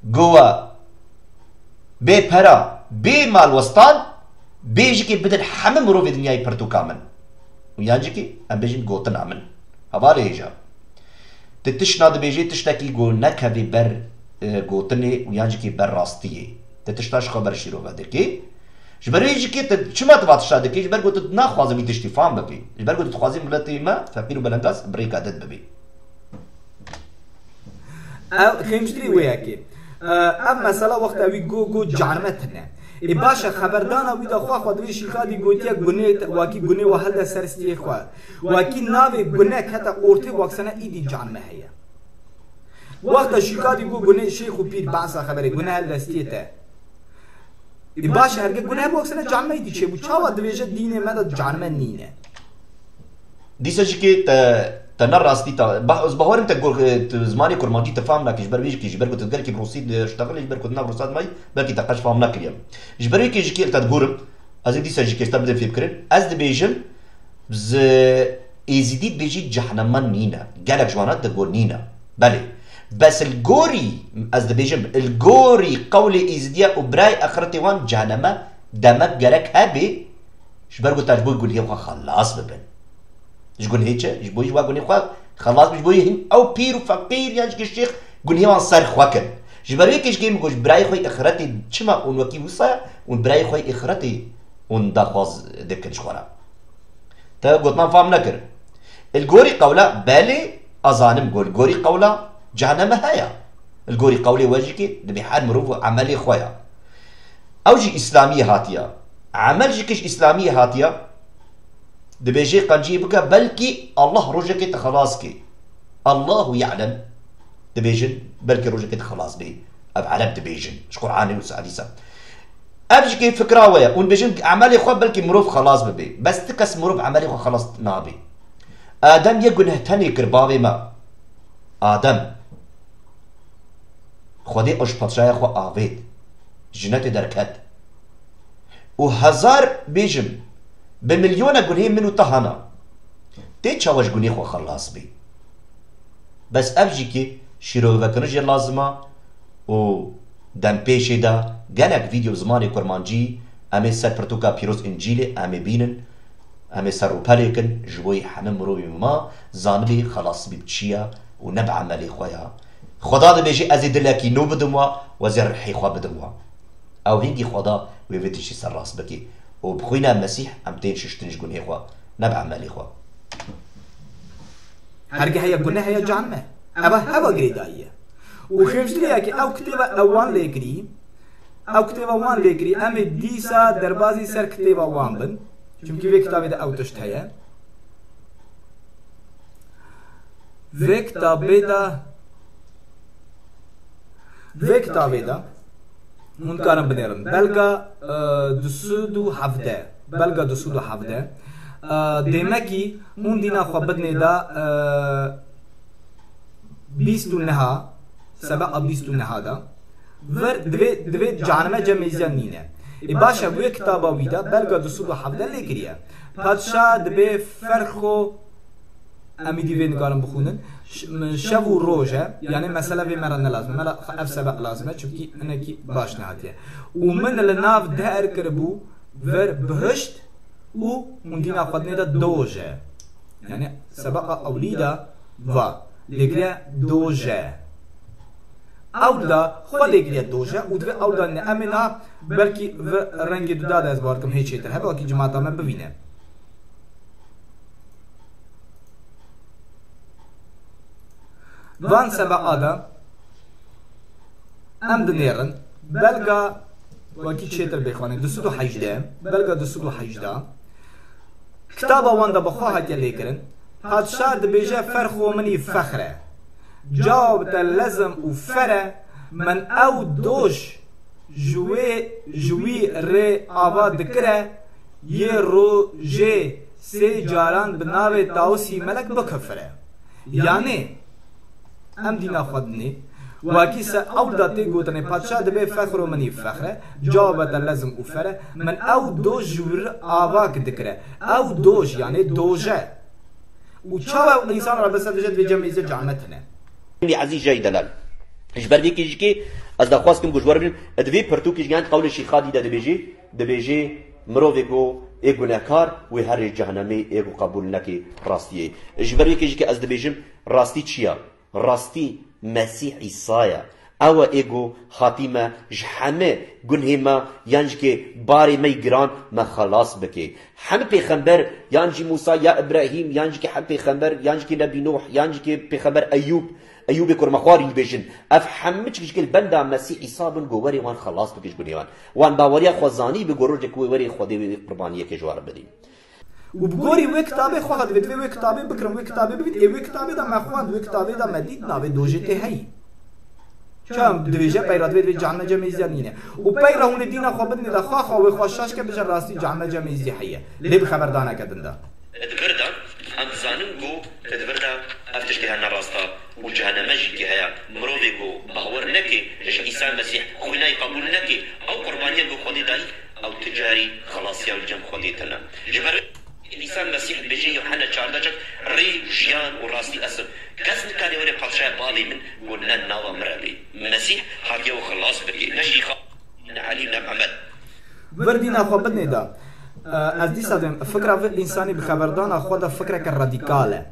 Got we, bê pera Bê malwestan, bê jikê bidin hemî mirovê dinyayê pirtûka min. Û yan jikê, em bêjin gotina min. Hevalê hêja. Ti tişt na dibêjê, tiştekî ku nekevê ber, e, gotinê û yan jikê ber rastiyê. Ti tişta ji xwe ber şîrove dikê. Ji ber wê jikê ti çima ti va tişta dikê? Ji ber ku tu naxwaze vî tiştî fam bibî. Ji ber ku tu dixwazî miletê me feqîr û belengaz bi rêka din bibî. Ew xêmştirî wê yekê. E, ev mesela wexta wî go go carme tine. Ê baş e, xeberdana wî de xwe xwe divê şîxadî gotiye gunê te, wakî gunê we helde ser stiyê xwe. Wakî navê gune kete ortê waksene îdî carme heye. Wexta şîxadî go gunê şêx û pîr behsa xeberê gune helde stiyê te. Ê baş e, herge gune waksene carme îdî çêbû. Çawa divêje dînê me de carme nîne? Dîsa jî kê te, te ne rastî ta, ba-, ez bawerim te gur-, tu zimanê kurmancî te fam nakî, ji ber wê jî kê, ji ber ku tu gelkî bi rûsî diştexilî, ji ber ku tu nav rûsat mayî, belkî te qeş fam nakiriye. Ji ber wê kê jî kê te digurim, ez ê dîsa jî kê ji te bidin fêmkirin. Ez dibêjim, zi êzîdî dibêjî cehnema nîne. Gelek ji wana digo nîne. Belê. Bes li gorî, ez dibêjim, li gorî qewlê êzîdiya û birayê exretê wan cehneme demek gerek hebê, Ji ber ku te ji bo gunhê xwe xelas bibin. Ji gunhê çi? Ji bo ji wa gunhê xwe xelas bin, ji bo hin ew pîr û feqîr yan jî şêx gunhê wan ser xwe kin. Ji ber wê kê ji kê min got, ji birayê xwe ixretê çima hûn wekî wisa ye, hûn birayê xwe ixretê hûn daxwaz dikin ji xwe re. Te gotinan fam nekir. Li gorî qewla, belê, azanim got, li gorî qewla ceheneme heye. Li gorî qewlê we jî kê dibê her mirov û emelê xwe ya. Ew jî îslamiyê hatiya. Emel jî kê ji îslamiyê hatiya. Dibêjê qenciyê bike, belkî Allah rojekê te xelas kê. Allahu ya'lem. Dibêjin, belkî rojekê te xelas bê. Ev Ereb dibêjin. Ji Qur'anê û hadîsa. Ev jî kê fikra we ye. Hûn dibêjin, emelê xwe belkî mirov xelas bibe. Bes ti kes mirov emelê xwe xelas nabe. Adem yek guneh tenê kir, bavê me. Adem. Xwedê ew ji padşaya xwe avêt. Ji jinetê derket. Û hezar bêjim, bi milyona gunhê min û te hana. Tê çawa ji gunhê xwe xelas bî? Bes ev jî kê şîrovekirî jê lazim e û dempêşê de gelek vîdeo bi zimanê kurmancî em ê ser pirtûka pîroz Încîlê em ê bînin. Em ê ser rûpelê kin, ji bo yê hemî mirovî ma zanibî xelasî bî bi çi ye û ne bi emelê xwe ye. Xweda dibêje, ez ê dilekî nû bidim we, we zê rihê xwe bidim we. Ew hingî Xweda wê vê tiştî serrast bikê û bi xwîna Mesîh em tên şiştin ji gunhê xwe, ne bi emelê xwe. Herge heye guneh heye can me. Eva heva girêdayî ye. Û xêmştirê ye ki ew kitêba ew wan lê kirî, Ew kitêba wan lê kirî, em ê dîsa derbazî ser kitêba wan bin. Çimkî vê kitabê de ew tişt heye. Vê kitabê de, vê kitabê de hûn dikarin binêrin. Belga, e, du sed û hevdeh. Belga du sed û hevdeh. E, dêmekî hûn dîna xwe bidinê de, e, bîst û neha, sebeqa bîst û neha de. Vir divê, divê canime cem êziya nîne. Ê baş e, wê kitaba wî de belga du sed û hevdeh lê kiriye. Padşa dibê ferxo, em îdî vê nikarin bixwînin. Ş-, m-, şev û roj e, yanî mesela vê me re ne lazim e. Me re ev sebeq lazim e, çimkî hinekî baş nehatiye. Û min li nav der kiribû vir bihişt û hûn dîna xwe dinê de doj e. Yanî sebeqa ewlî de va lêkiriye doje. Ewl de xwe lêkiriye doje û divê ewl de ne. Em ê niha belkî vi rengê duda de ez bawer dikim hê çêtir hebe wekî cimata me bivîne. Van sebeqa de Em dinêrin, belga wekî çêtir bê xwanê, du sed û hejdeh, belga du sed û hejdeh. Kitaba wan de bi xwe hatiye lêkirin. Padşa dibêje, ferxo min î fexr e. Cawab te lezim û fer e, min ew doj ji wê, ji wî rê ava dikire, yê rojê sê caran bi navê Tawusî Melek bikifire. Yanî, Em dîna xwe dinê. Wekî se ewl de tê gotinê, padşa dibê fexro min î fexr e, cawab te lezim û fer e, min ew doj ji wir avak dikire. Ew doj, yanî doje. Û çawa ew însan re bise dije divê cem êzê camet hene. Ezîz jey delal. Ji ber vê kêjikê ez daxwaz kim ku ji we re bêjim, di vê pirtûkê jî yan qewlê Şîxadî de dibêjê, dibêjê, mirovê ku ê gunehkar wê herê cehenemê, ê ku qebûl nekê rastiyê. Ji ber vê kêjikê ez dibêjim, rastî çi ye? Rastî Mesîh Îsa ye. Ew e ê ku hatî me ji heme gunhê me yan jî kê barê me yî giran me xelas bike. Hemî pêxember, yan jî Mûsa, ya Îbrahîm, yan jî kê hemî pêxember, yan jî kê Nebî Nuh, yan jî kê pêxember Eyûb, Eyûbê ku me xwarî dibêjin. Ev hemî çik ji kê li benda Mesîh Îsa bin ku werê wan xelas bike ji gunê wan. Wan baweriya xwe zanî bi ku rojek wê werê Xwedê wê qurbaniyekê ji wan re bidî. Û bi gorî wê kitabê xwe hat, divê divê wê kitabê bikirin, wê kitabê bibît, ê wê kitabê de me xwend, wê kitabê de me dît navê dojê tê heyî. Çawa divêje peyra divê divê cehennecemê zî nîne. Û peyra hûn ê dîna xwe bidinê de, xaxa wê xwe şaş ke, bêje rastî cehennecemê zî heye. Lê bi xeberdaneke din de. Di vir de em dizanin ku di vir de ev tiştê hene rast e û ceheneme jî kê heye. Mirovê ku bawer neke ji Îsa Mesîh, xwîna yî qebûl neke, ew qurbaniya ku Xwedê dayî, ew ti carî xelasiya li cem Xwedê tune. Ji ber Îsa Mesîh dibêje Yewhenna çardeh çek, rê, jiyan û rastî ez im. Kes nikare were padşaya bavê min û ne nava min re bê. Mesîh hatiye we xelas bike. Ne Şîxa, ne Elî, ne Mihemed. Vir dîna xwe bidinê de. Ez dîsa dibêm, fikra vê însanî bi xeberdana xwe de fikreke radîkal e.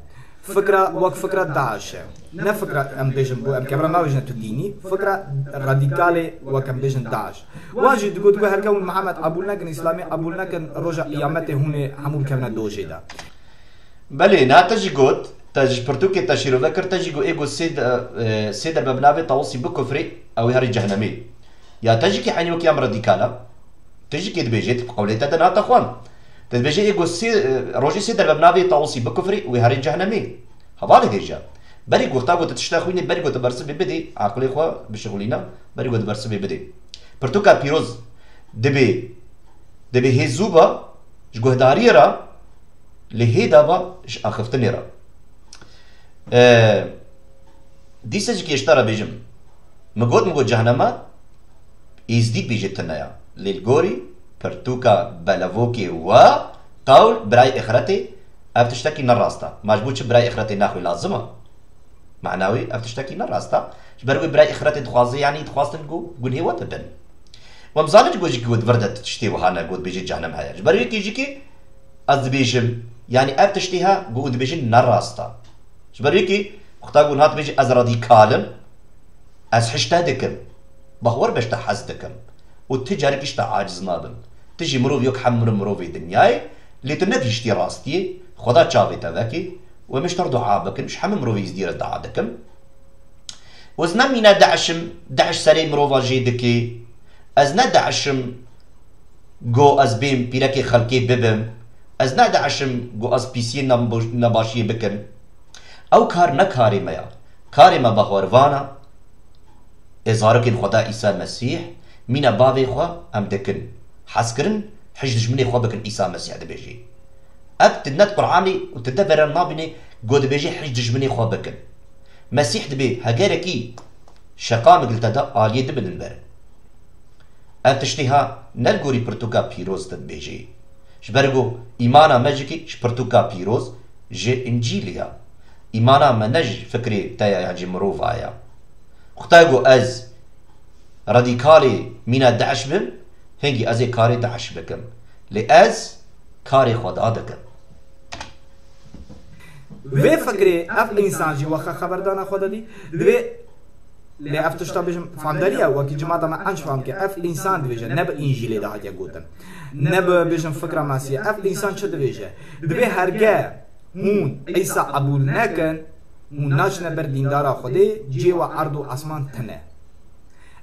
Fikra wek fikra DAIŞ e. Ne fikra em bêjin bo em kevra nabêjine tu dînî. Fikra radîkalê wek em bêjin DAIŞ. Wan jî digot ku herke hûn Mihemed qebûl nekin, Îslamê qebûl nekin, roja qiyametê hûn ê hemû bikevine dojê de. Belê, niha te jî got, te ji pirtûkê te şîrove kir, te jî got, ê got sê de-, e, sê derbe bi navê Tawusî bikufrê, ew ê herî cehenemê. Ya te jî kê eynî wekî em radîkal e. Te jî kê dibêje, tu bi qewlê te de niha te xwend. Te dibêje, ê got sê, e, rojê sê derbe bi navê Tawusî bikufrê, wê herê cehenemê. Hevalê hêja. Berî ku te got tu tişta xwînê, berî ku tu bersivê bidê, aqilê xwe bişixulîne, berî ku tu bersivê bidê. Pirtûka pîroz dibê, dibê hê zû be ji guhdariyê re, lê hê da be ji axiftinê re. E, dîsa jî kê ji te re bêjim. Min got, min got cehenema Êzdî dibêje tune ya. Lê li gorî pirtûka belevokê we, qewl birayê êxiretê, ev tiştekî ne rast e. Ma ji bo çi birayê êxiretê naxwê lazim e? Mena wê ev tiştekî ne rast e. Ji ber wê birayê êxiretê dixwaze, yanî dixwastin ku gunhê we bibin. Û em zanin ku jî ku di vir de tiştê wiha ne, ku dibêje cehenem heye. Ji ber wê kê jî kê ez dibêjim, yanî ev tiştê he ku hûn dibêjin ne rast e. Ji ber wê kê wexta ku niha dibêje ez radîkal im, ez hişte dikim. Bawer be ji te hez dikim. Û ti carekî ji te aciz nabim. Tu jî mirov yok hem mirov mirovê dinyayê, lê tu negihiştî rastiyê, Xweda çavê te vekê, û em ji te re dua bikin, ji hemî mirovê Êzdî re dua dikim. Û ez ne mîna DAIŞ im, DAIŞ serê mirova jê dikê. Ez ne DAIŞ im, go ez bêm pîrekê xelkê bibim. Ez ne DAIŞ im, go ez pîsiyê nabo-, nebaşiyê bikim. Ew kar ne karê me ya. Karê me bawervan e. Ê zarokên Xweda Îsa Mesîh, mîna bavê xwe em dikin. Hezkirin, hij dijminê xwe bikin, Îsa Mesîh dibêjê. Ev tu ne di Qur'anê û tu de vera nabînê, go dibêje hij dijminê xwe bikin. Mesîh dibê hegerekî şeqamik li te de aliyê dibidin ber. Ev tiştê ha ne li gorî pirtûka pîroz te dibêjê. Ji ber ku îmana me jî kî ji pirtûka pîroz, ji Încîlê ya. Îmana me ne ji fikrê te ya yan jî mirova ya. Xweta ku ez radîkalê mîna DAIŞ bim, hingî ez ê karê DAIŞ bikim. Lê ez karê Xweda dikim. Vê fikrê ev însan jî wexa xeberdana xwe de dî, divê lê ev tişta bêjim, famderiya wekî cimata me enc fam ke ev însan dibêje, ne bi Încîlê de hatiye gotin. Ne bi bêjim fikra Mesîhê. Ev însan çi dibêje? Divê herge hûn Îsa qebûl nekin, hûn naçine ber dîndara Xwedê, cihê we erd û esman tune.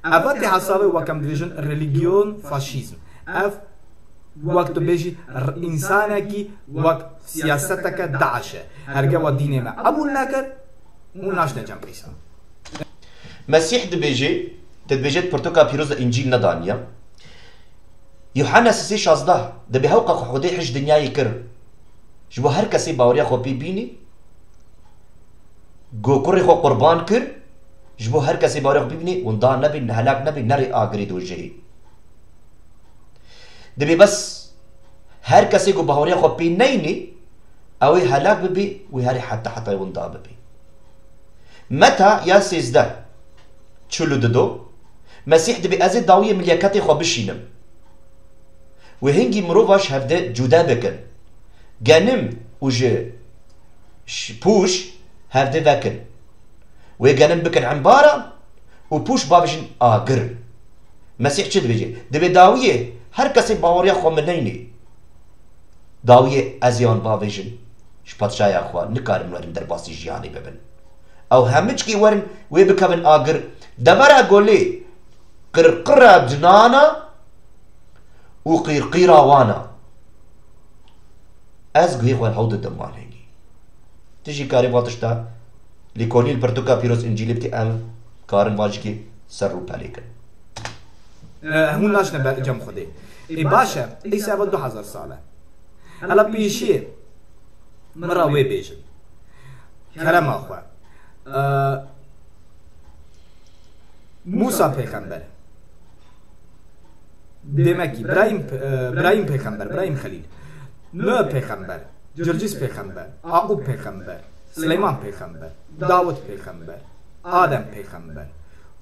Eva tê hesabê wek em dibêjin relîgiyon faşîzm. Ev wek tu bêjî r-, însanekî wek siyaseteke DAIŞ e. Herge we dînê me qebûl nekir, hûn naçine cem Îsa. Mesîh dibêje, te dibêje di pirtûka pîroz de Încîl nedaniye. Yuhanna sisê şazdeh, dibê hewqa ku Xwedê hij dinyayê kir, ji bo her kesê baweriya xwe pê bînî, ku kurê xwe qurban kir, ji bo her kesê baweriya xwe pê bînî, winda nebê, nehelak nebê, nerê agirê dojehê. Dibê bes her kesê ku baweriya xwe pê neyne, ew ê helak bibê, wê herê heta heta winda bibê. Meta ya sêzdeh. çil û du do, Mesîh dibê ez ê dawiyê milyaketê xwe bişînim. Wê hingî mirova ji hevde cude bikin. Genim û ji ş-, pûş hevde vekin. Wê genim bikin embara û pûş bavêjin agir. Mesîh çi dibêje? Dibê dawiyê her kesê baweriya xwe min neynê. Dawiyê ez ê wan bavêjin, ji padşaya xwe nikarin werin derbasî jiyanê bibin. Ew hemû çikî werin wê bikevin agir, devera golê qirqira cinana û qîrqîra wana. Ez guhê xwe hew didim wan hingî. Tu jî karî van tişta lêkolîn li pirtûka pîroz Încîlê bikî, em karin van jikî ser rûpelê kin. E, hemû naçine ber cem Xwedê. Ê baş e, Îsa eva du hezar sal e. Hela pêşiyê min re wê bêjin. Kerema xwe. E, Mûsa pêxember. Demekî Birahîm, e, Birahîm pêxember, Birahîm Xelîl. Nuh pêxember, Circîs pêxember, Aqûb pêxember, Sileyman pêxember, Dawid pêxember, Adem pêxember.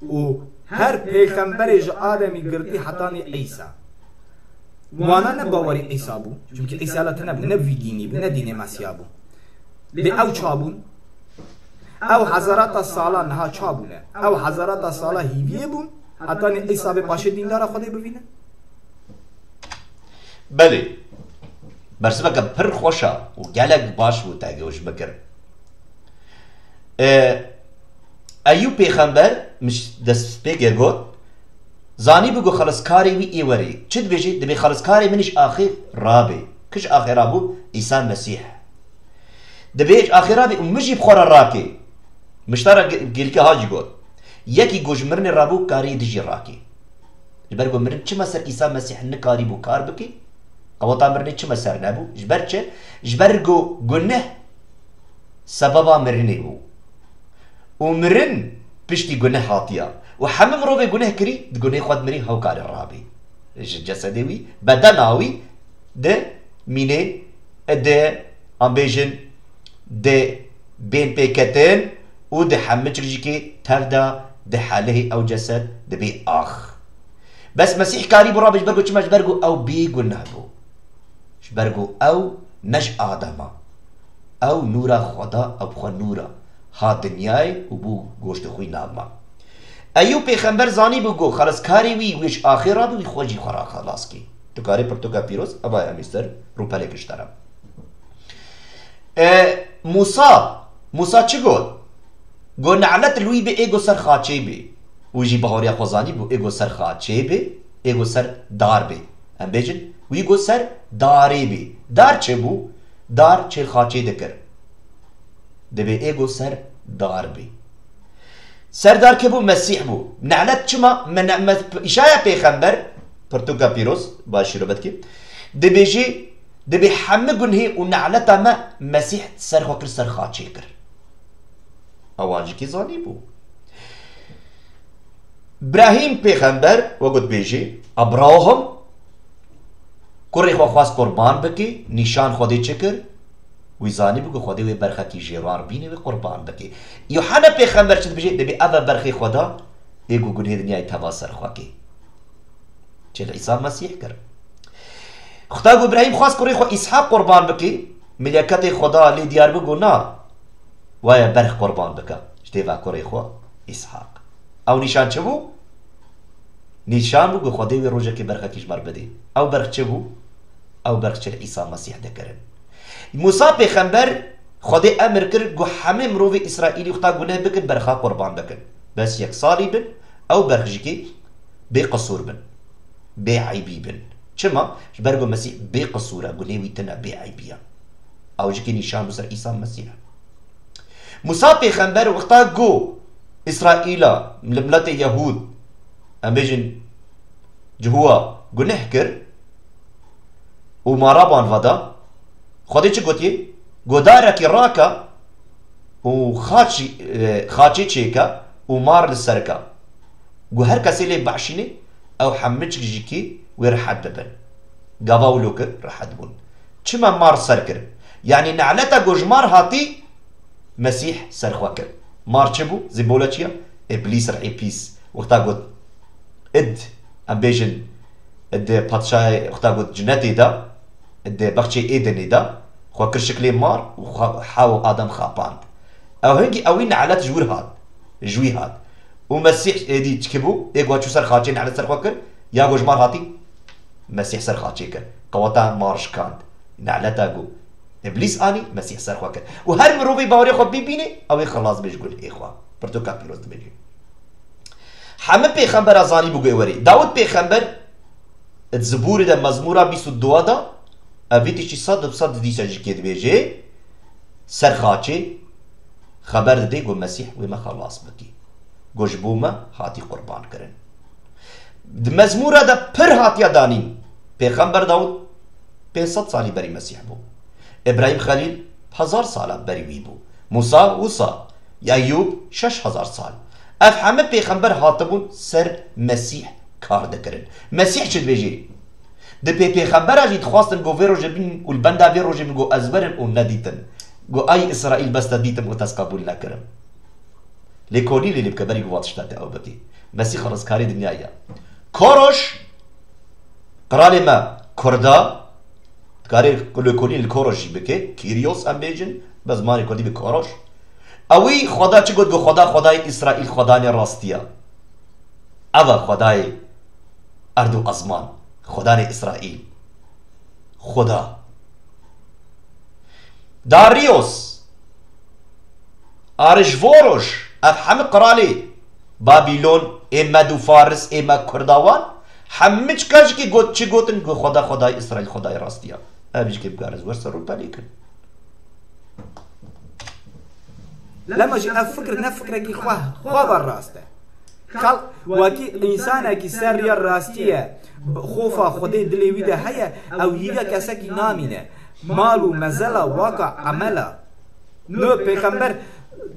Û her pêxemberê ji Ademî girtî hetanî Îsa. Wana ne bawerî Îsa bû. Çimkî Îsa la tune bû, ne vî dînî bû, ne dînê Mesîha bû. Lê ew ça bûn? Ew hezarata sala niha ça bûne? Ew hezarata sala hîviyê bûn, hetanî Îsa bê paşê dîndara Xwedê bivîne? Belê. Bersiveke pir xweş a û gelek baş bû te goş bikir. E, Eyûb pêxember, min ji destpêkê got, zanîbû ku xeliskarê wî ê werê. Çi dibêjî? Dibê xeliskarê min ji axê rabê. Kî ji axê rabû? Îsa Mesîh. Dibê ji axê rabê û min jî bi xwe re rakê. Min ji te re ge-, gelkî ha jî got. Yekî ku ji mirinê rabû, karê yê din jî rakê. Ji ber ku mirin çima ser Îsa Mesîh nikarîbû kar bike? Qeweta mirinê çima ser nebû? Ji ber çi? Ji ber ku guneh sebeba mirinê bû. Û mirin piştî guneh hatiya. Û hemû mirovê guneh kirî, di gunehê xwe de mirî, hew kare rabî. Ji cesedê wî, bedena wî di mînê, di, em bêjin, di bên pêketin û di hemû çik jî kê tev de di helihê ew cesed dibê ax. Bes Mesîh karî bû rabê ji ber ku çima? Ji ber ku ew bê guneh bû. Ji ber ku ew ne ji Adem a. Ew nûra Xweda, ew bi xwe nûr a. Ha dinyayê û bû goştê xwe nav ma. Eyûb pêxember zanîbû ku xelaskarê wî, wê ji axê rabî, wî xwe jî xwe ra xelas kê. Tu karê pirtûka pîroz, eva em ê ser rûpelê kiştera. E, Mûsa, Mûsa çi got? Got, "Ne'let li wî bê, ê got ser xaçê bê." Wî jî bahoriya xwe zanî bû, ê got ser xaçê bê, ê got ser dar bê. Em bêjin, wî got ser darê bê. Dar çi bû? Dar çêl xaçê dikir. Dibê ê got ser dar bê. Serdar kê bû? Mesîh bû. Ne'let çima? Me, me, Îşaya pêxember, pirtûka pîroz, baş şîrobet kê. Dibêjî, dibê hemû gunhê û ne'leta me Mesîh ser xwe kir, ser xaçê kir. Ewan jî kê zanî bû. Brahîm pêxember, we got bêjî, Abraham, kurê xwe xwest qurban bike, nîşan Xwedê çi kir? Wî zanîbû ku Xwedê wê berxekî jê re bîne, wê qurban bike. Yuhanna pêxember çi dibêje? Dibê ev e berxê Xweda, ê ku gunhê dinyayê teva ser xwe kê. Çêl Îsa Mesîh kir. Xweda ku Îbrahîm xwest kurê xwe Îshaq qurban bike, mileketê Xweda lê diyar bû ku na, waye berx qurban bike. Ji dê ve kurê xwe Îshaq. Ew nîşan çi bû? Nîşan bû ku Xwedê wê rojekê berxekî ji me re bidê. Ew berx çi bû? Ew berx çêl Îsa Mesîh dikirin. Mûsa pêxember Xwedê emir kir ku hemê mirovê Îsraîlî wexta guneh bikin, berxa qurban bikin. Bes yek salî bin, ew berx jî kê bê qisûr bin. Bê eybî bin. Çima? Ji ber ku Mesîh bê qisûr e, gunê wî tune, bê eybî ye. Ew jî kê nîşan bû ser Îsa Mesîh. Mûsa pêxember wexta ku Îsraîla, li miletê Yehûd, em bêjin, Cihuwa guneh kir û mara ban veda, Xwedê çi gotiye? Godarekî rake û xaçî, e, xaçê çêke û mar li ser ke. Ku her kesê lê behşînê, ew hemû çik jî kê wê rihet bibin. Gava wilo kir, rihet bûn. Çima mar ser kir? Yanî ne'leta ku ji mar hatî, Mesîh ser xwe kir. Mar çi bû? Zîmbola çi ye? Îblîs, rihê pîs. Wexta got, id, em bêjin, di padşahê, wexta got cinetê de, di bexçê Êdenê de, xwe kir şiklê mar û xwe, Hewa û Adem xapand. Ew hingî ewî nelet ji wir hat, ji wî hat. Û Mesîh êdî çi bû? Ê ku çû ser xaçê nelet ser xwe kir, ya ku ji mar hatî? Mesîh ser xaçê kir. Qeweta mar şikand. Neleta ku Îblîs anî, Mesîh ser xwe kir. Û her mirovê bawerê xwe bibîne, ew ê xelas bê ji gunehê xwe. Pirtûka pîroz dibêje. Hemî pêxembera zanîbû ku ê werê. Dawid pêxember di Zibûrê de, Mezmûra bîst û dua de, ev vî tiştî sed bi sed dîsa jî kê dibêje, ser xaçê xeber didê ku Mesîh wê me xelas bikî. Ku ji bo me hatî qurban kirin. Di Mezmûra de pir hatiye danîn. Pêxember Dawid pênc sed salî berî Mesîh bû. Îbrahîm Xelîl hezar sala berî wî bû. Mûsa wisa, Eyûb şeş hezar sal. Ev hemî pêxember hatibûn ser Mesîh kar dikirin. Mesîh çi dibêjê? Di pê pêxembera jî dixwastin ku vê rojê bin û li benda vê rojê bin ku ez werin û nedîtin. Ku ay Îsraîl bes te dîtim û te ez qebûl nekirim. Lêkolînê lê bike berî ku va tişta te ew bikî. Mesîh xelaskarê dinyayê ye. Koreş, qiralê me Kurda, dikarê lêkolîn li Koreş jî bike. Kyrios em bêjin, bi zimanê Kurdî bi Koreş. Ewî Xweda çi got? Got Xweda, Xwedayê Îsraîl, Xwedanê rastî ye. Ev e Xwedayê erd û ezman, Xwedanê Îsraîl. Xweda. Darius, Arişvoroş, ev hemî qiralê Babilon, ê Med û Faris, ê me Kurda wan, hemî çika jikî got, çi gotin? Got Xweda, Xwedayê Îsraîl, Xwedayê rastî ye. Ev jikê bikare ji wir ser rûpelê kin. Lema jî ev fikir ne fikrekî xwe, xwe ve rast e. Kal wekî însanekî ser riya rastî ye, xofa Xwedê dilê wî de heye, ew hîviya kesekî namîne. Mal û mezela waka emela. No pêxember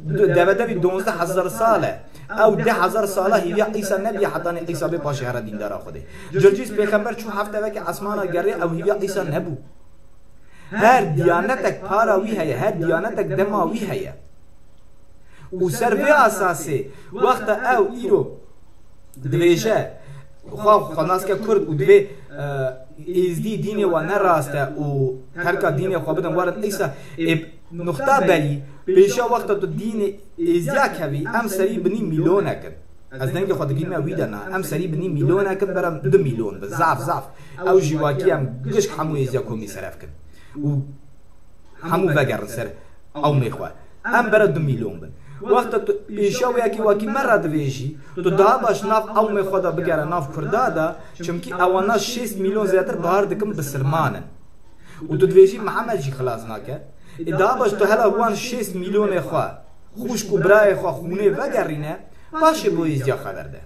du-, devedevî donzdeh hezar sal e. Ew deh hezar sala hîviya Îsa nebiye hetanî Îsa bê paşê here dîndara Xwedê. Circîs pêxember çû heft devekê esmana gerê ew hîviya Îsa nebû. Her diyanetek para wî heye, her diyanetek dema wî heye. Û ser vê asasê wexta ew îro dibêje, xwe xwe nas ke Kurd û divê, e, êzdî dînê we ne rast e û terka dînê xwe bidin werin Îsa, ê nuxta berî pêşiya wexta tu dînê êzdiya kevî, em serî binî mîlonek in. Ez dengê xwe digîme wî de na. Em serî binî mîlonek in, berem du mîlon bin. Zaf, zaf. Ew jî wekî em gişk hemû êziya komî seref kin. Û hemû vegerin ser ewmê xwe. Em bere du mîlon bin. Wexta tu pêşiya wê yekî wekî me re divêjî, tu daha baş nav ewmê xwe de bigere nav Kurda de, çimkî ewana şêst mîlon zêdetir bahar dikin bisilman in. Û tu divêjî Mihemed jî xilas nake. Ê daha baş tu hela wan şêst mîlonê xwe, xwişk û birayê xwe xûnê vegerîne, paşê bo êzdiya xeber de.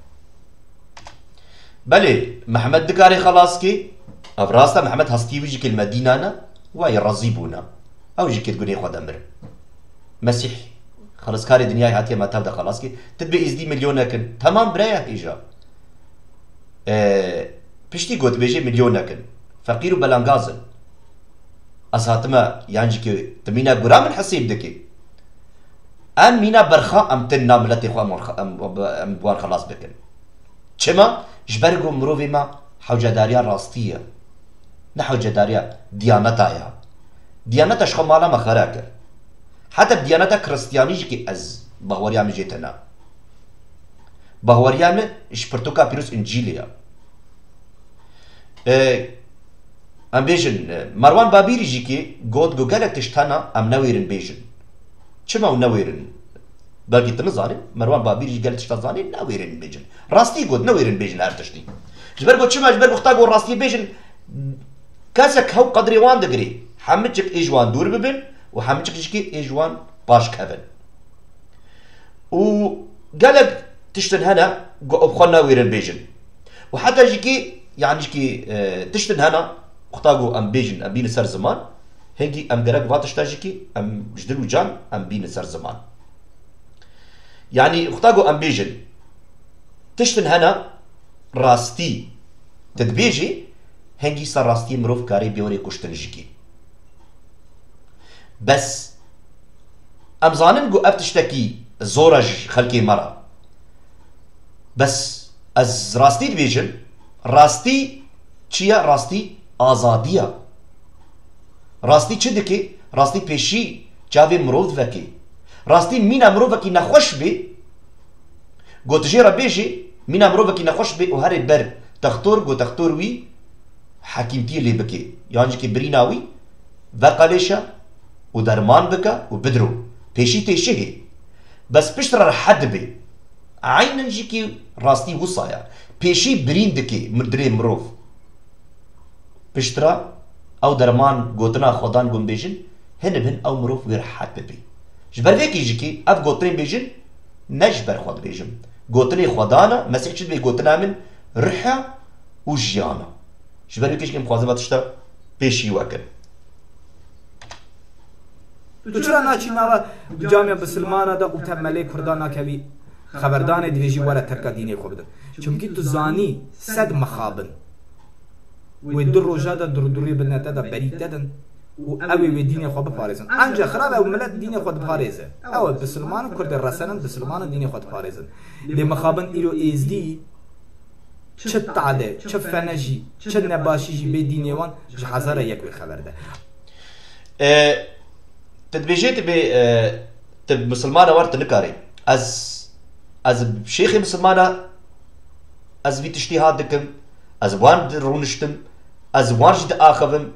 Belê, Mihemed dikare xelas kê. Ev rast e, Mihemed hestî wî jî kê li Medîna ne, wayê rezî bûne. Ew jî kê di gunê xwe de mir. Mesîh, xelaskarê dinyayê hatiye me tev de xelas kê. Tu dibê êzdî milyonek in. Temam biraya hêja. E, piştî got bêjê milyonek in. Feqîr û belangaz in. Ez hatime, yan jî ki tu mîna gura min hesêb dikî. Em mîna berxa em tin na miletê xwe em, em, em bi wan xelas bikin. Çima? Ji ber ku mirovê me hewcedariya rastî ye. Ne hewcedariya diyaneta ye. Diyaneta ji xwe mala me xera kir. Heta bi diyaneta Kristiyanî jî ki ez bahweriya min jê tune. Bahweriya min ji pirtûka pîroz Încîlê ye. E, em bêjin, e, Merwan Babîrî jî ki got ku gelek tişt hene em newêrin bêjin. Çima ew newêrin? Belkî tu nizanî, Merwan Babîrî jî gelek tişta zanî, newêrin bêjin. Rastî got, newêrin bêjin her tiştî. Ji ber ku çima? Ji ber wexta ku rastî bêjin, kesek hew qedrê wan digirê. Hemû çik ê ji wan dûr bibin û hemû çik jî ki ê ji wan paş kevin. Û gelek tiştin hene ku ew xwe newêrin bêjin. Û heta jî kî, yanî jî kî, e, tiştin hene, wexta ku em bêjin, em bînin ser ziman, hingî em gerek va tişta jî kî em ji dil û can em bînin ser ziman. Yanî wexta ku em bêjin, tiştin hene rastî tu dibêjî, hingî ser rastiyê mirov karê bêwerê kuştin jî kî. Bes em zanin ku ev tiştekî zor e ji xelkê me re. Bes ez rastî dibêjim, rastî çi ye? Rastî azadî ye. Rastî çi dike? Rastî pêşî çavê mirov veke. Rastî mîna mirovekî nexweş bê, go tu jê re bêjê, mîna mirovekî nexweş bê û herê ber textor, go textor wî hekîmtiyê lê bike. Yan jî kê birîna wî veqelêşe û derman bike û bidiro. Pêşî tê şihê. Bes piştre rehet dibe. Eynen jî kê rastî wisa ye. Pêşî birîn dike mir-, dilê mirov. Piştre ew derman gotina Xwedan gum bêjin, hin bi hin ew mirov wê rehet bibe. Ji ber vê kê jî kê ev gotinên bêjin, ne ji ber xwe dibêjim. Gotinê Xwedan e, Mesîh çi dibê gotina min, ruh e û jiyan e. Ji ber wê kê jî kê em dixwazin va tişta pêşî we kin. Tu çira naçî nava camiya bisilmana de û te melê kurda nakevî xeberdanê dibêjî were terka dînê xwe bidin? Çimkî tu zanî sed mixabin wê du roja de durdurê bi nete de berî te din û ew ê wê dînê xwe biparêzin. Anca xirab ew milet dînê xwe diparêze. Ew e bisilman û kurdê resenin bisilman û dînê xwe diparêzin. Lê mixabin îro êzdî çi tade, çi fene jî, çi nebaşî jî bê dînê wan ji hezara yek wê xeber de. E, tu dibêjê tu bê, e, tu misilmana war tu nikarî. Ez, ez şêxê misilmana ez vî tiştî hat dikim. Ez wan di rûniştim. Ez wan jî diaxivim.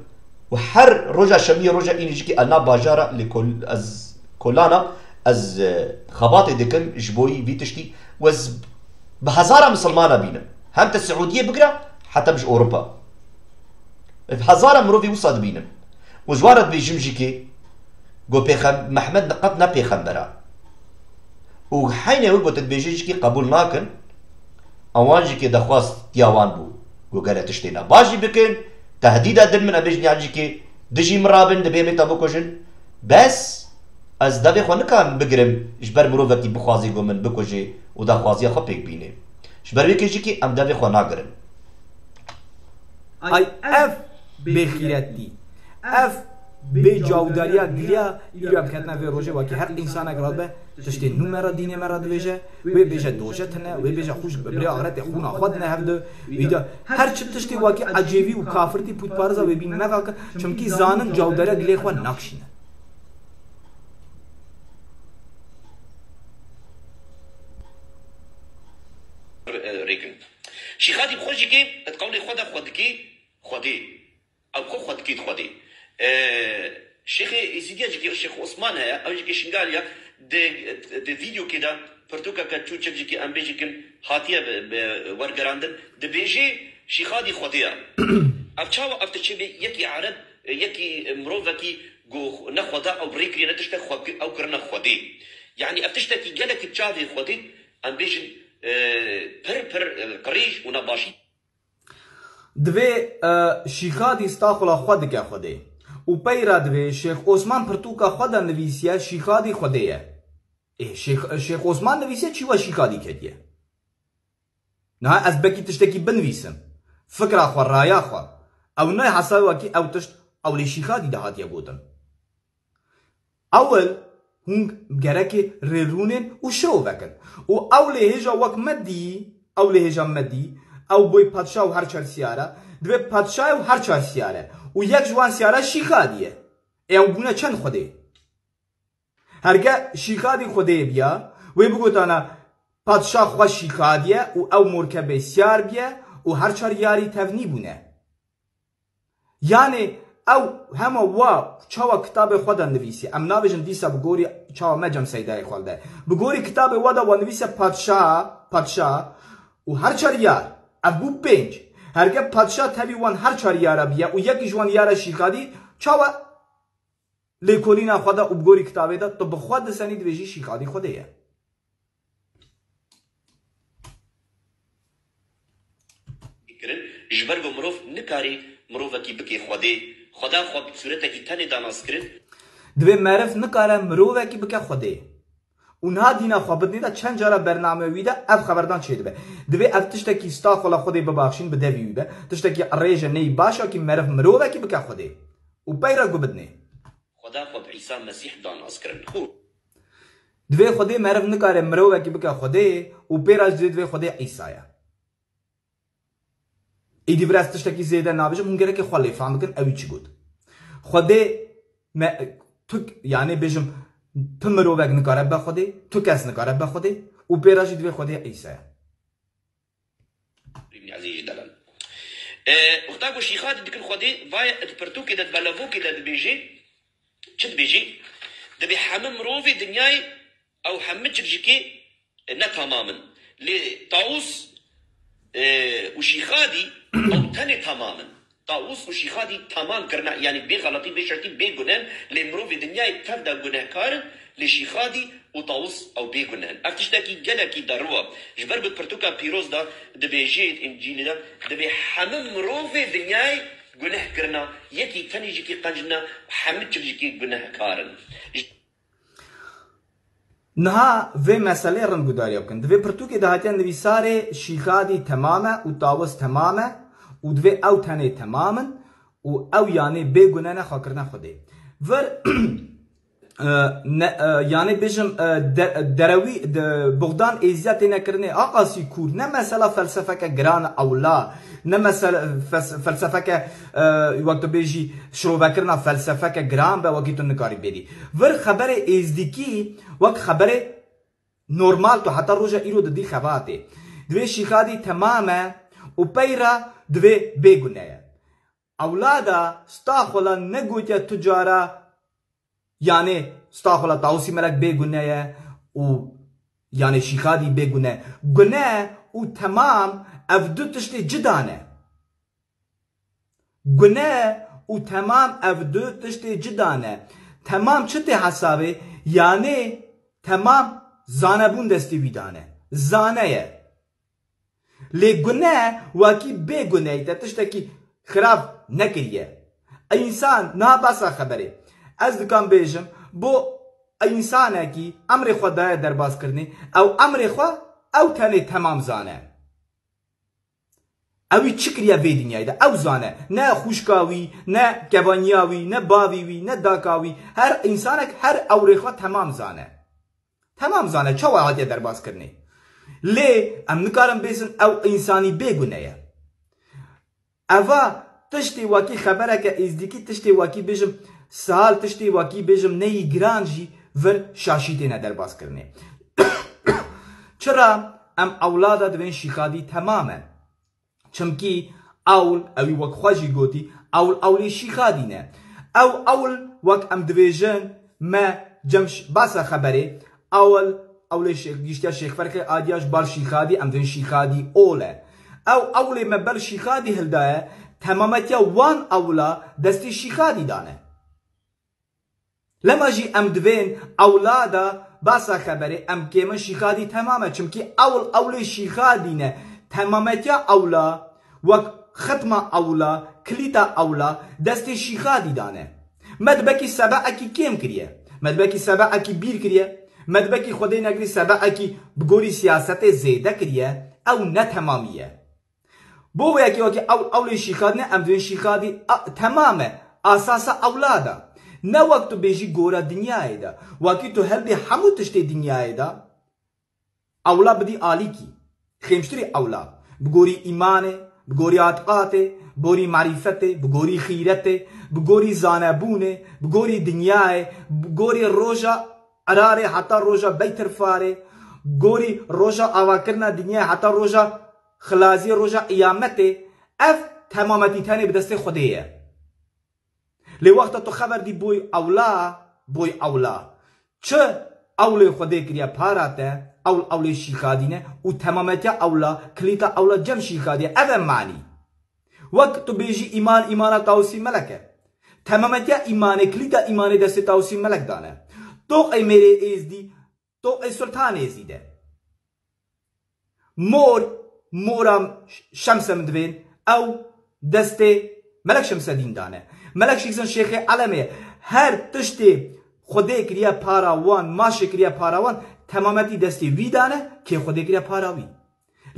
Û her roja şemiyê roja înî jî kê ez nav bajara lê kol-, ez kolana ez, e, xebatê dikim ji bo yî vî tiştî. Û ez bi hezara misilmana bînim. Hem te Siûdiyê bigire, heta ji Ewropa. Bi hezara mirovî wisa dibînim. Û ji wan re dibêjim jî kê, go pêxem-, Mehmed qet ne pêxember e. Û heynê wê go tu dibêjê jî kê qebûl nakin, ewan jî kê dexwaz tiya wan bû. Go gere tiştê ne baş jî bikin, tehdîda din min em bêjin yan jî kê dijî min rabin, dibê em ê te bikujin. Bes ez devê xwe nikarim bigirim, ji ber mirovekî bixwazê ku min bikujê û daxwaziya xwe pêk bînê. Ji ber wê kê jî kê em devê xwe nagirin. Ay ev bêxîretî, ev bêcawdariya giliya îro em ketine vê rojê wekî her însanek radibe tiştê nû me re dînê me re dibêje, wê bêje doje tune, wê bêje xûş bi birê axretê xûna xwe dine hevdu, wî de her çi tiştê wekî ecêvî û kafirtî pûtpariza wê bîn me veke, çimkî zanin cawdariya gilê xwe nakşîne. Rêkin. Şîxadî bi xwe jî kê, di qewlê xwe de xwe dikê Xwedê. Ew xwe xwe dikê Xwedê. E, Şêxê Êzîdiya jî kê Şêx Osman heye, ew jî kê Şingal ya, di, di vîdeokê de pirtûkeke çûçik jî kê em bêjî kin hatiye bi, bi wergerandin. Dibêjê Şîxadî Xwedê ye. Ev çawa ev tiştê bê yekî ereb, yekî mirovekî ku ne Xweda ew bi rê kiriye ne tiştek xwe, ew kirine Xwedê. Yanî ev tiştekî gelekî çavê Xwedê, em bêjin, e, pir pir, e, qirêj û nebaşî. Divê, e, Şîxadî staxula xwe dike Xwedê. Û peyra divê Şêx Osman pirtûka xwe de nivîsiye Şîxadî Xwedê ye. Ê, Şêx, Şêx Osman nivîsiye çîwa Şîxadî ketiye. Niha ez bekî tiştekî binivîsim. Fikra xwe, raya xwe. Ew nayê hesabê wekî ew tişt ew lê Şîxadî de hatiye gotin. Ewil hûn gerekê rêrûnên û şiro vekin. Û ew lê hêja wek me dî, ew lê hêja me dî, ew boy padşah û her çar siyar e, divê padşah û her çar siyar e. Û yek ji wan siyara Şîxadî ye. Ê ew bûne çend Xwedê? Herge Şîxadî Xwedê biya, wê bigotana padşah xwe Şîxadî ye û ew morkebê siyar biye û her çar yarî tev nîbûne. Yanê ew hema wa çawa kitabê xwe de nivîsî, em nabêjin dîsa bi gorî çawa me cem seydayê xwe de. Bi gorî kitabê we de we nivîse padşa, padşa û her çar yar, ev bû pênc. Herge padşa tevî wan her çar yara biye û yekî ji wan yara Şîxadî, çawa lêkolîna xwe de û bi gorî kitabê de tu bi xwe disenî dibêjî Şîxadî Xwedê ye. Kirin, ji ber ku mirov nikarî mirovekî bikê Xwedê, Xweda xwe bi sûretekî tenê da nas kirin. Divê meriv nikare mirovekî bike Xwedê. Û niha dîna xwe bidinê de çend cara bername wî de ev xeberdan çêdibe. Divê ev tiştekî staxola Xwedê bibaxşîn bi devî wî be. Tiştekî rêje neyî baş e kî meriv mirovekî bike Xwedê. Û peyra ku bidinê. Xweda xwe bi Îsa Mesîh da nas kirin. Xwe. Divê Xwedê meriv nikare mirovekî bike Xwedê û pê re jî divê Xwedê Îsa ye. Êdî vir ez tiştekî zêde nabêjim, hûn gereke xwe lê fehm bikin, ewî çi got. Xwedê me, tu, yanê bêjim, tu mirovek nikare be Xwedê, tu kes nikare be Xwedê û pê re jî divê Xwedê Îsa ye. Ezîz ji delal. E, wexta ku Şîxadî dikin Xwedê, vay di pirtûkê de, di belavokê de dibêjê, çi dibêjê? Dibê hemû mirovê dinyayê ew hemû çik jikê, e, ne tamam in. Lê Tawus, e, û Şîxadî ew tenê tamam in. Tawus û Şîxadî tamam kirine, yanî bê xeletî, bê şertî, bê gune in, lê mirovê dinyayê tev de gunehkar in, lê Şîxadî û Tawus ew bê gune in. Ev tiştekî gelekî derû e. Ji ber ku di pirtûka pîroz de dibêjê, di Încîlê de, dibê hemû mirovê dinyayê guneh kirine, yekî tenê jikî qenc nîne, hemû çik jikî gunehkar in. Niha vê meselê rind guhdariya bikin. Di vê pirtûkê de hatiye nivîsarê Şîxadî temam e û Tawus temam e û divê ew tenê temam in û ew yanê bê gune ne xwe kirine Xwedê. Vir, e, ne, e, yanê bêjim, e, de, derewî, de, Bogdan êziya têne kirinê. Aqasî kûr, ne mesela felsefeke giran ewla, ne mesela fes-, felsefeke, e, wek tu bêjî, şirovekirina felsefeke giran be, wekî tu nikarî bêrî. Vir xeberê êzdîkî wek xeberê normal tu heta roja îro didî xebatê. Divê Şîxadî temam e û peyra divê bêgune ye. Ewlada staxwela negotiye tu cara, yanê staxwela Tawusî Melek bêgune ye û yanê Şîxadî bêgune. Gune û temam ev du tiştê cida ne. Gune û temam ev du tiştê cida ne. Temam çi tê hesabê? Yanê temam zanebûn destê wî dane. Zane ye. Lê gune wekî bê guneyî te tiştekî xirav nekiriye. Însan niha basa xeberê. Ez dikan bêjim, bo însanekî emrê xwe daye derbazkirinê, ew emrê xwe ew tenê temam zane. Ewî çi kiriye vê dinyayê de? Ew zane. Ne xwişka wî, ne kevaniya wî, ne bavî wî, ne daka wî. Her însanek her ewrê xwe temam zane. Temam zane, çawa hatiye derbazkirinê. Lê em nikarin bêsin ew însanî bêgune ye. Eva tiştê wekî xebereke êzdîkî, tiştê wekî bêjim sal, tiştê wekî bêjim neyî giran jî vir şaşî têne derbazkirinê. Çira em ewlada divên Şîxadî temam e. Çimkî ewl, ewî wek xwe jî gotî, ewl ewlê Şîxadî ne. Ew ewl wek em dibêjin me cem ş-, basa xeberê, ewl, ewlê Şêx-, giştiya Şêxferqê adiya ji bar Şîxadî, em dibên Şîxadî ol e. Ew ewlê me ber Şîxadî hildaye, temametiya wan ewla destê Şîxadî dane. Lema jî em divên ewlada basa xeberê em kêmin Şîxadî temam e. Çimkî ewl ewlê Şîxadî ne. Temametiya ewla, wek xitma ewla, kilîta ewla, destê Şîxadî dane. Me dibekî sebeekî kêm kiriye. Me dibekî sebeekî bîr kiriye. Me dibekî Xwedê nekirî sebeekî bi gorî siyasetê zêde kiriye. Ew ne temamî ye. Bo wê yekê wekî ew, ewlê Şîxadî ne, em divên Şîxadî a, temam e, asasa ewlada. Ne wek tu bêjî gora dinyayê de. Wekî tu hildî hemû tiştê dinyayê de, ewla bidî alîkî. Xêmştirî ewla. Bi gorî îmanê, bi gorî atiqatê, bi gorî marîfetê, bi gorî xîretê, bi gorî zanebûnê, bi gorî dinyayê, bi gorî roja erarê heta roja beytirfarê, gorî roja avakirina dinyayê heta roja xilaziyê, roja qiyametê, ev temametî tenê bi destê Xwedê ye. Lê wexta tu xeber dî boy ewla, boy ewla. Çi ewlê Xwedê kiriye para te, ewl ewlê Şîxadî ne û temametiya ewla, kilîta ewla cem Şîxadî ye. Ev e manî. Wek tu bêjî îman, îmana Tawusî Melek e. Temametiya îmanê, kilîta îmanê destê Tawusî Melek dane. Toqê mêrê êzdî, toqê Sultan Êzîd e. Mor, mora Şems em divên, ew destê Melek Şemsedîn dane. Melek Şîxsin Şêxê Elemê ye. Her tiştê Xwedê kiriye para wan, maşê kiriye para wan, temametî destê wî dane, kê Xwedê kiriye para wî.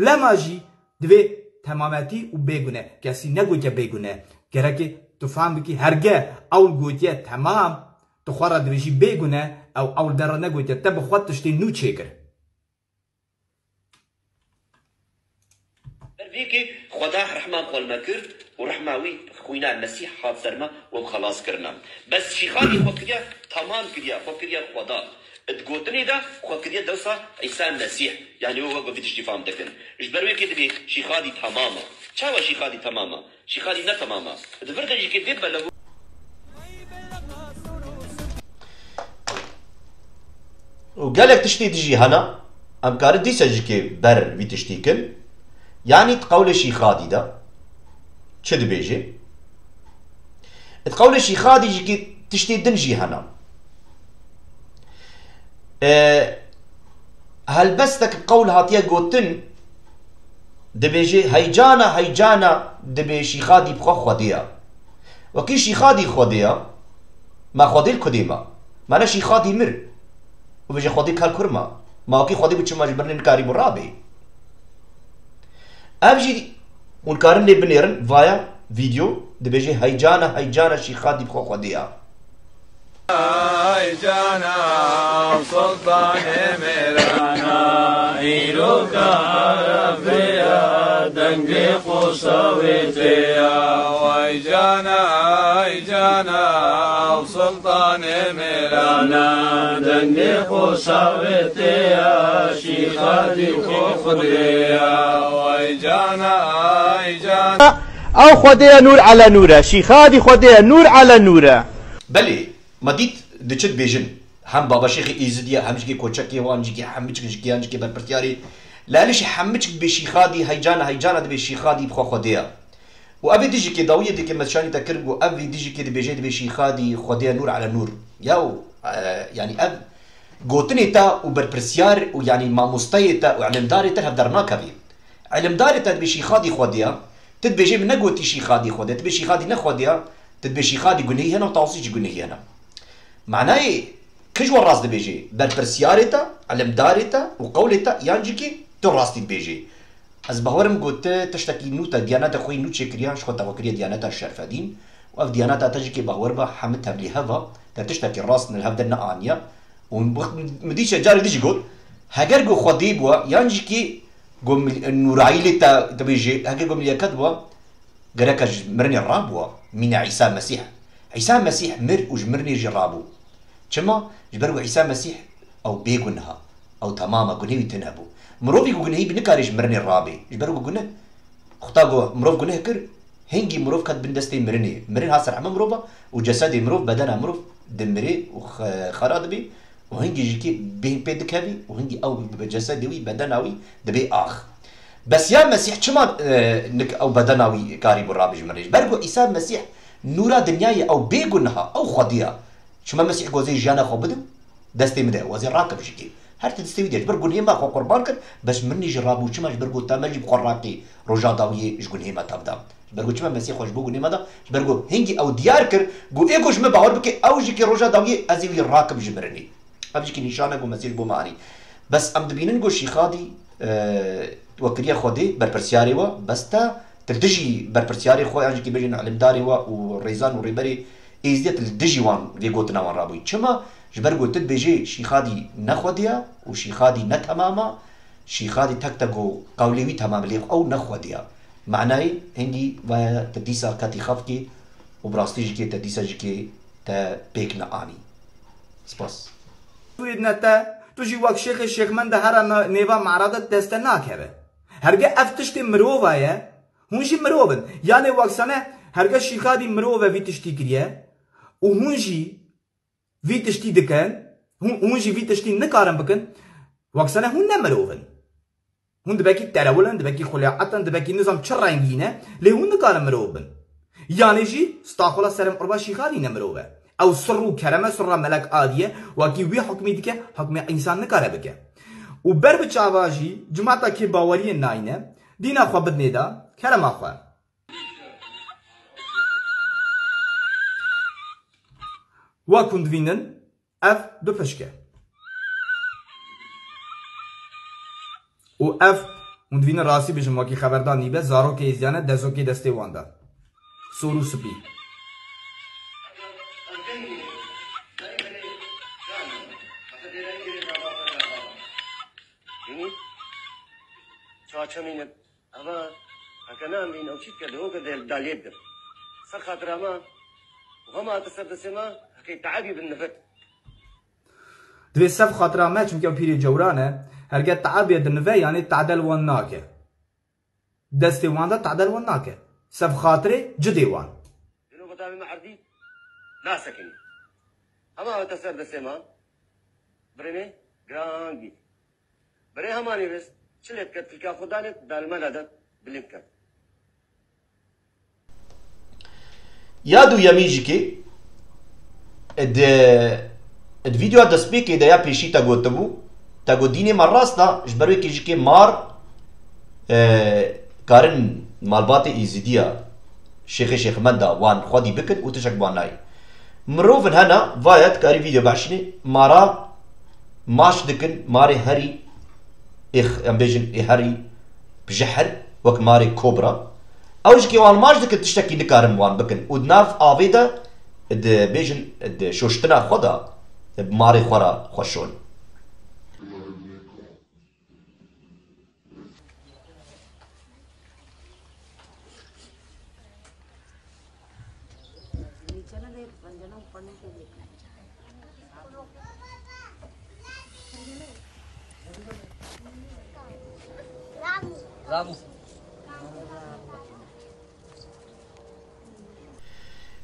Lema jî divê temametî û bêgune. Kesî negotiye bêgune. Gereke tu fehm bikî, herge ewl gotiye temam, Tu xwe re dibêjî bêgune ew ewil dere negotiye, te bi xwe tiştê nû çêkir. Ber vê yekê Xweda rehma xwe li me kir û rehma wî xwîna Mesîh hat ser me û em xelas kirine. Bes Şîxadî xwe kiriye, tamam kiriye, xwe kiriye Xweda. Di gotinê de xwe kiriye dewsa Îsa Mesîh. Yanî wê wek vî tiştî fam dikin. Ji ber wê yekê dibê Şîxadî temam e. Çawa Şîxadî temam e? Şîxadî ne temam e. Di vir de jî kê dê belev. û gelek tiştê dijî hene, em karin dîsa jî kê ber vî tiştî kin. Yanî di qewlê Şîxadî de çi dibêje? Di qewlê Şîxadî jî kê tiştê din jî hene. E, helbestek qewl hatiye gotin, dibêje, heycana, heycana, dibê Şîxadî bi xwe Xwedê ya. Wekî Şîxadî Xwedê ya, ma Xwedê li kudê ma? Ma ne Şîxadî mir û bêje Xwedê kal kur ma? Ma wekî Xwedê bû çima ji mirinê nikarîbû rabê? Ev jî hûn karin lê binêrin, vaya vîdeo dibêje, heycana, heycana, Şîxadî bi xwe Xwedê ya. Ay cana, Sultanê mêrana, îroka Erefiya, dengê xoşa wê tê ya. Ay cana, ay cana, Sultanê mêrana, dengê xoşa wê tê ya, Şîxadî xwe Xwedê ya. Ay cana, ay cana. Ew Xwedê ye nûr ele nûr e, Şîxadî Xwedê ye nûr ele nûr e. Belê, me dît diçin dibêjin, hem Baba Şêxê Êzidî ye, hem jikê koçekê wan, jikê hemiçik, jikê yan, jikê berpirsiyarê. Lê hêlî jî hemiçik dibê Şîxadî, heycana, heycana dibê Şîxadî bi xwe Xwedê ye. Û ev êdî jikê dawiyê dike me şanî te kir, got ev êdî jikê dibêje, dibê Şîxadî Xwedê ye nûr ele nûr. Yaw, e, yanî ev gotinê te û berpirsiyar û yanî mamosteyê te û ilimdarê te hev dernakevî. Ilimdarê te dibê Şîxadî Xwedê ya, tu dibêjê min negotî Şîxadî Xwedê, tu dibê Şîxadî ne Xwedê ya, tu dibê Şîxadî gunehî hene û Tawsî jî gunehî hene. Manayê kî ji we rast dibêjê? Berpirsiyarê te, ilimdarê te û qewlê te yan jî kî tu rastî dibêjê? Ez bawer im ku tu tiştekî nû te, diyaneta xwe yî nû çêkiriya, ji xwe te xwe kiriye diyaneta Şerfedîn û ev diyaneta te jî kê bawer be hemî tevlî hev e, te tiştekî rast li hev de neaniye. Û min dî carê dî jî got, heger ku Xwedê bû yan jî kî ku mil-, nûrayî lê te dibêjê, heger ku miliyeket bû, gereka ji mirinê rabû, mîna Îsa Mesîh. Îsa Mesîh mir û ji mirinê jî rabû. Çima? Ji ber ku Îsa Mesîh ew bêguneh e, ew temam e, gunehê wî tune bû. Mirovî ku gunehî bî nikare ji mirinê rabê. Ji ber ku guneh, Xuda ku mirov guneh kir, hingî mirov ket bin destê mirinê. Mirin hat ser heme mirova û cesedê mirov, bedena mirov dimirê û xe-, xera dibê û hingî jî kê bêhn pê dikevî û hingî ew bi cesedê wî, bedena wî dibê ax. Bes ya Mesîh çima, e, nik ew bedena wî karîbû rabê ji mirinê? Ji ber ku Îsa Mesîh nûra dinyayê, ew bêguneh e, ew Xwedê ye. Çima Mesîh gozê jiyana xwe bidin? Destê min de, wezê rakim jikê. Her ti destê wî de, ji ber gunehê me xwe qurban kir, bes mirinê jî rabû. Çima? Ji ber ku te me jî bi xwe rakî roja dawiyê ji gunehê me tevda. Ji ber ku çima Mesîh xwe ji bo gunehê me da? Ji ber ku hingî ew diyar kir, ku ê ku ji min bawer bike, ew jî kê roja dawiyê ez ê wî rakim ji mirinê. Ev jî kî nîşan e ku Mesîh ji bo me anî. Bes em dibînin ku Şîxadî, e, we kiriye Xwedê, berpirsiyarê we, bes te Tu li dijî berpirsiyarê xwe yan jî kî bêjin ilimdarê we û rêzan û rêberê êzdiyê tu li dijî wan vê gotina wan rabûyî. Çima? Ji ber ku tu dibêjê Şîxadî ne Xwedê ye û Şîxadî ne temam e, Şîxadî tek te ku qewlê wî temam e lê ew ne Xwedê ye. Manayê hingî vaya tu dîsa ketî xefkê û bi rastî jî kê te dîsa jî kê te pêk neanî. Spas. Tu yê ne te, tu jî wek şêxê şêxmende here na-, nêva mera de dest te nakeve. Herge ev tiştê mirova ye, hûn jî mirov in. Yanê wek sene herge Şîxadî mirov e vî tiştî kiriye û hûn jî vî tiştî dikin, hûn, hûn jî vî tiştî nikarin bikin, wek sene hûn ne mirov in. Hûn dibekî terewil in, dibekî xulyaet in, dibekî nizam çi rengî ne, lê hûn nikarin mirov bin. Yanê jî staxula serê min qurban Şîxadî ne mirov e. Ew sirr û kerem e, sirra melek Adî ye, wekî wî hukmî dike, hukmê însan nikare bike. Û ber bi çava jî cimata kê baweriyê nayne, dîna xwe bidinê da, kerema xwe. Wek hûn divînin, ev du pişk e. Û ev, hûn divînin rastî bijim, wekî xeberdan nîbe, zarokê êziyane, dezokê destê wan de. Sor û spî. Çemînin. Eva heke nan bîn ew çî dike, diho ke de daliyê dike. Ser xatira me, xema te ser destê me, heke te'ebî bin nivet. Divê sef xatira me, çimkî ew pîrê cewran e, herge te'ebê dinive, yanî tadel wan nake. Destê wan de tadel wan nake. Sef xatirê cidê wan. Dino betavê me erdî nasekinî. Hema hate ser destê me, birê me giran bî. Birê hemanî rist, çi lê diket, tilka xwe danê, dalmena de bilind ket. Ya duyemî jî kê, di, di vîdeoya destpêkê de ya pêşî te gotibû, te got dînê me rast e, ji ber wê kê jî kê mar, e, karin malbatê Êzidiya, Şêxê Şêxmenda wan xwedî bikin û tiştek wan nayê. Mirovin hene, vaya dikarî vîdeo bexşînê, mara maç dikin, marê herî, êx-, em bêjin ê herî bijihir, wek marê kobra. Ew jî kê wan maç dikin, tiştekî nikarin wan bikin. Û di nav avê de, di bêjin, di şoştina xwe de, bi marê xwe re xwe şon.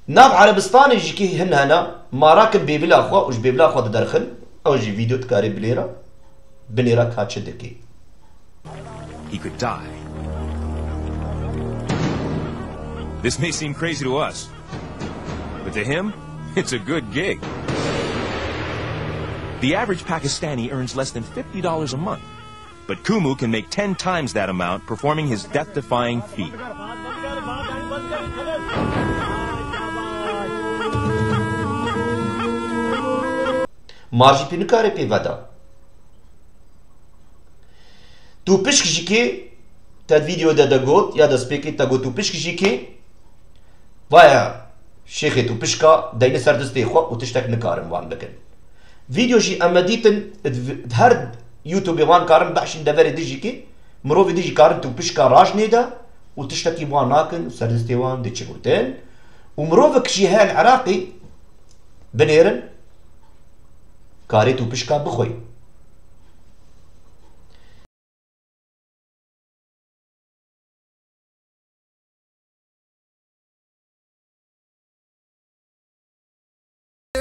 Nav Erebistanê jî kê hin hene, mara kin bêvila xwe û ji bêvila xwe diderxin, ew jî vîdeo dikarê binêre, binêre ka çi dikê. He could die. This may seem crazy to us, but to him, it's a good gig. The average Pakistani earns less than fifty dollars a month. But Kumu can make ten times that amount performing his death-defying feat. Mar jî pê nikare pê veda. Tu pişk jî kê, te di vîdeo de de got, ya destpêkê te got tu pişk jî kê, vaya şêxê tu pişka deyne ser destê xwe û tiştek nikarin wan bikin. Vîdeo jî em me dîtin, di vi-, di her YouTubeê wan karin behşîn deverê dijî kê, mirovê dijî karin tu pişka raş nêde û tiştekî wan nakin û ser destê wan diçigotin. Û mirovek jî heye li Iraqê binêrin, karê tu pişka bixwê.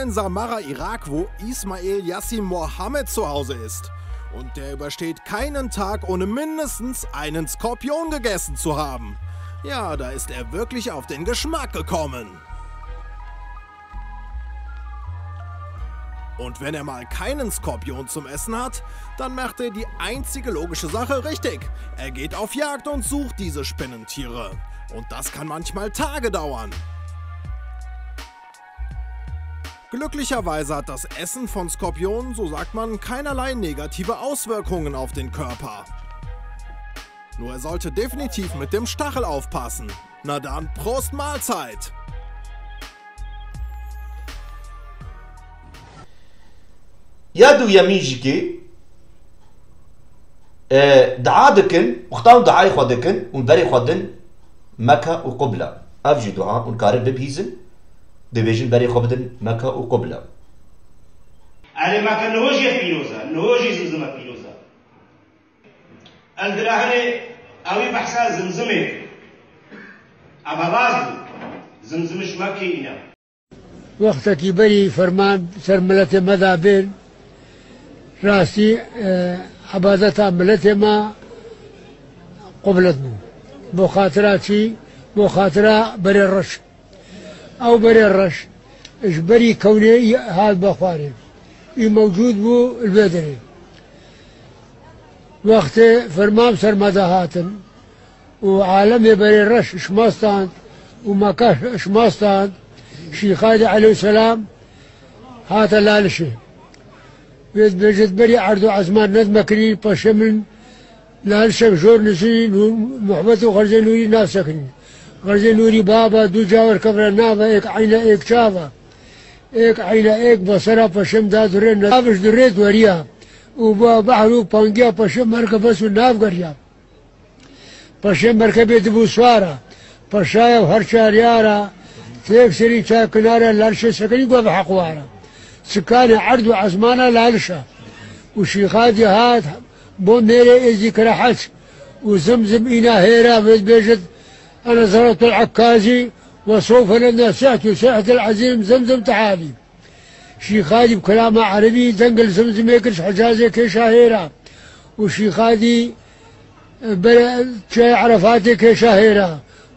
In Samarra, Irak, wo Ismail Yassin Mohammed zu Hause ist. Und der übersteht keinen Tag, ohne mindestens einen Skorpion gegessen zu haben. Ja, da ist er wirklich auf den Geschmack gekommen. Und wenn er mal keinen Skorpion zum Essen hat, dann macht er die einzige logische Sache richtig. Er geht auf Jagd und sucht diese Spinnentiere. Und das kann manchmal Tage dauern. Glücklicherweise hat das Essen von Skorpionen, so sagt man, keinerlei negative Auswirkungen auf den Körper. Nur er sollte definitiv mit dem Stachel aufpassen. Na dann, Prost Mahlzeit! Ya duyemîn jî kê, e, dua dikin, wexta hûn duayê xwe dikin, hûn berê xwe din Meka û Qubla. Ev jî dua, hûn karin bibihîzin, dibêjin berê xwe bidin Meka û Qubla. Erê Meke niho jî pîroz e, niho jî Zimzime pîroz e. El Dirahinê ewî behsa Zimzimê. Eva rast bû. Zimzimiş Mekê îne. Wextekî berî ferman ser miletê me da bên, rastî, e, ebadeta miletê me qublet bû. Bo xatira çi? Bo xatira berê reş. Ew berê reş ji berî kewnê hat be xwarê. Î mewcûd bû li vê derê. Wextê ferman ser me de hatin û alemê berê reş şima stand û Meka şima stand, Şîxadê aleyhîsselam hate Lalişê. Wê dibêjit berî erd û ezman nedmekirî, paşê min Lalişek jor nişî, Nûr, Muhbet û Xerzê Nûrî nav sekinî. Xerzê Nûrî baba du cawer kevre nava êk eyne êk çava. Êk eyne êk basera paşê min da durê ne. Aviş durê dweriya. Û ba behr û pangiya paşê merke bes û nav geriya. Paşê merkebê dibû swara, paşaya û her çar yara, têk serî çar kinara, lalişê sekinî go bi heq wara. Sikanê erd û ezmana lalişa. Û şîxadî hat bo mêrê êzî kira heç. Û zimzim îna hêra, vê dibêjit, "Ene zeratul Ekkazî ve sewfe le nesihtu seyhetel ezîm zimzim tehalî." Şîxadî bi kelama erebî dengil zimzimê kir ji Hicazê kêşa hêra. Û Şîxadî, e, bere çiyayê Erefatê kêşa hêra.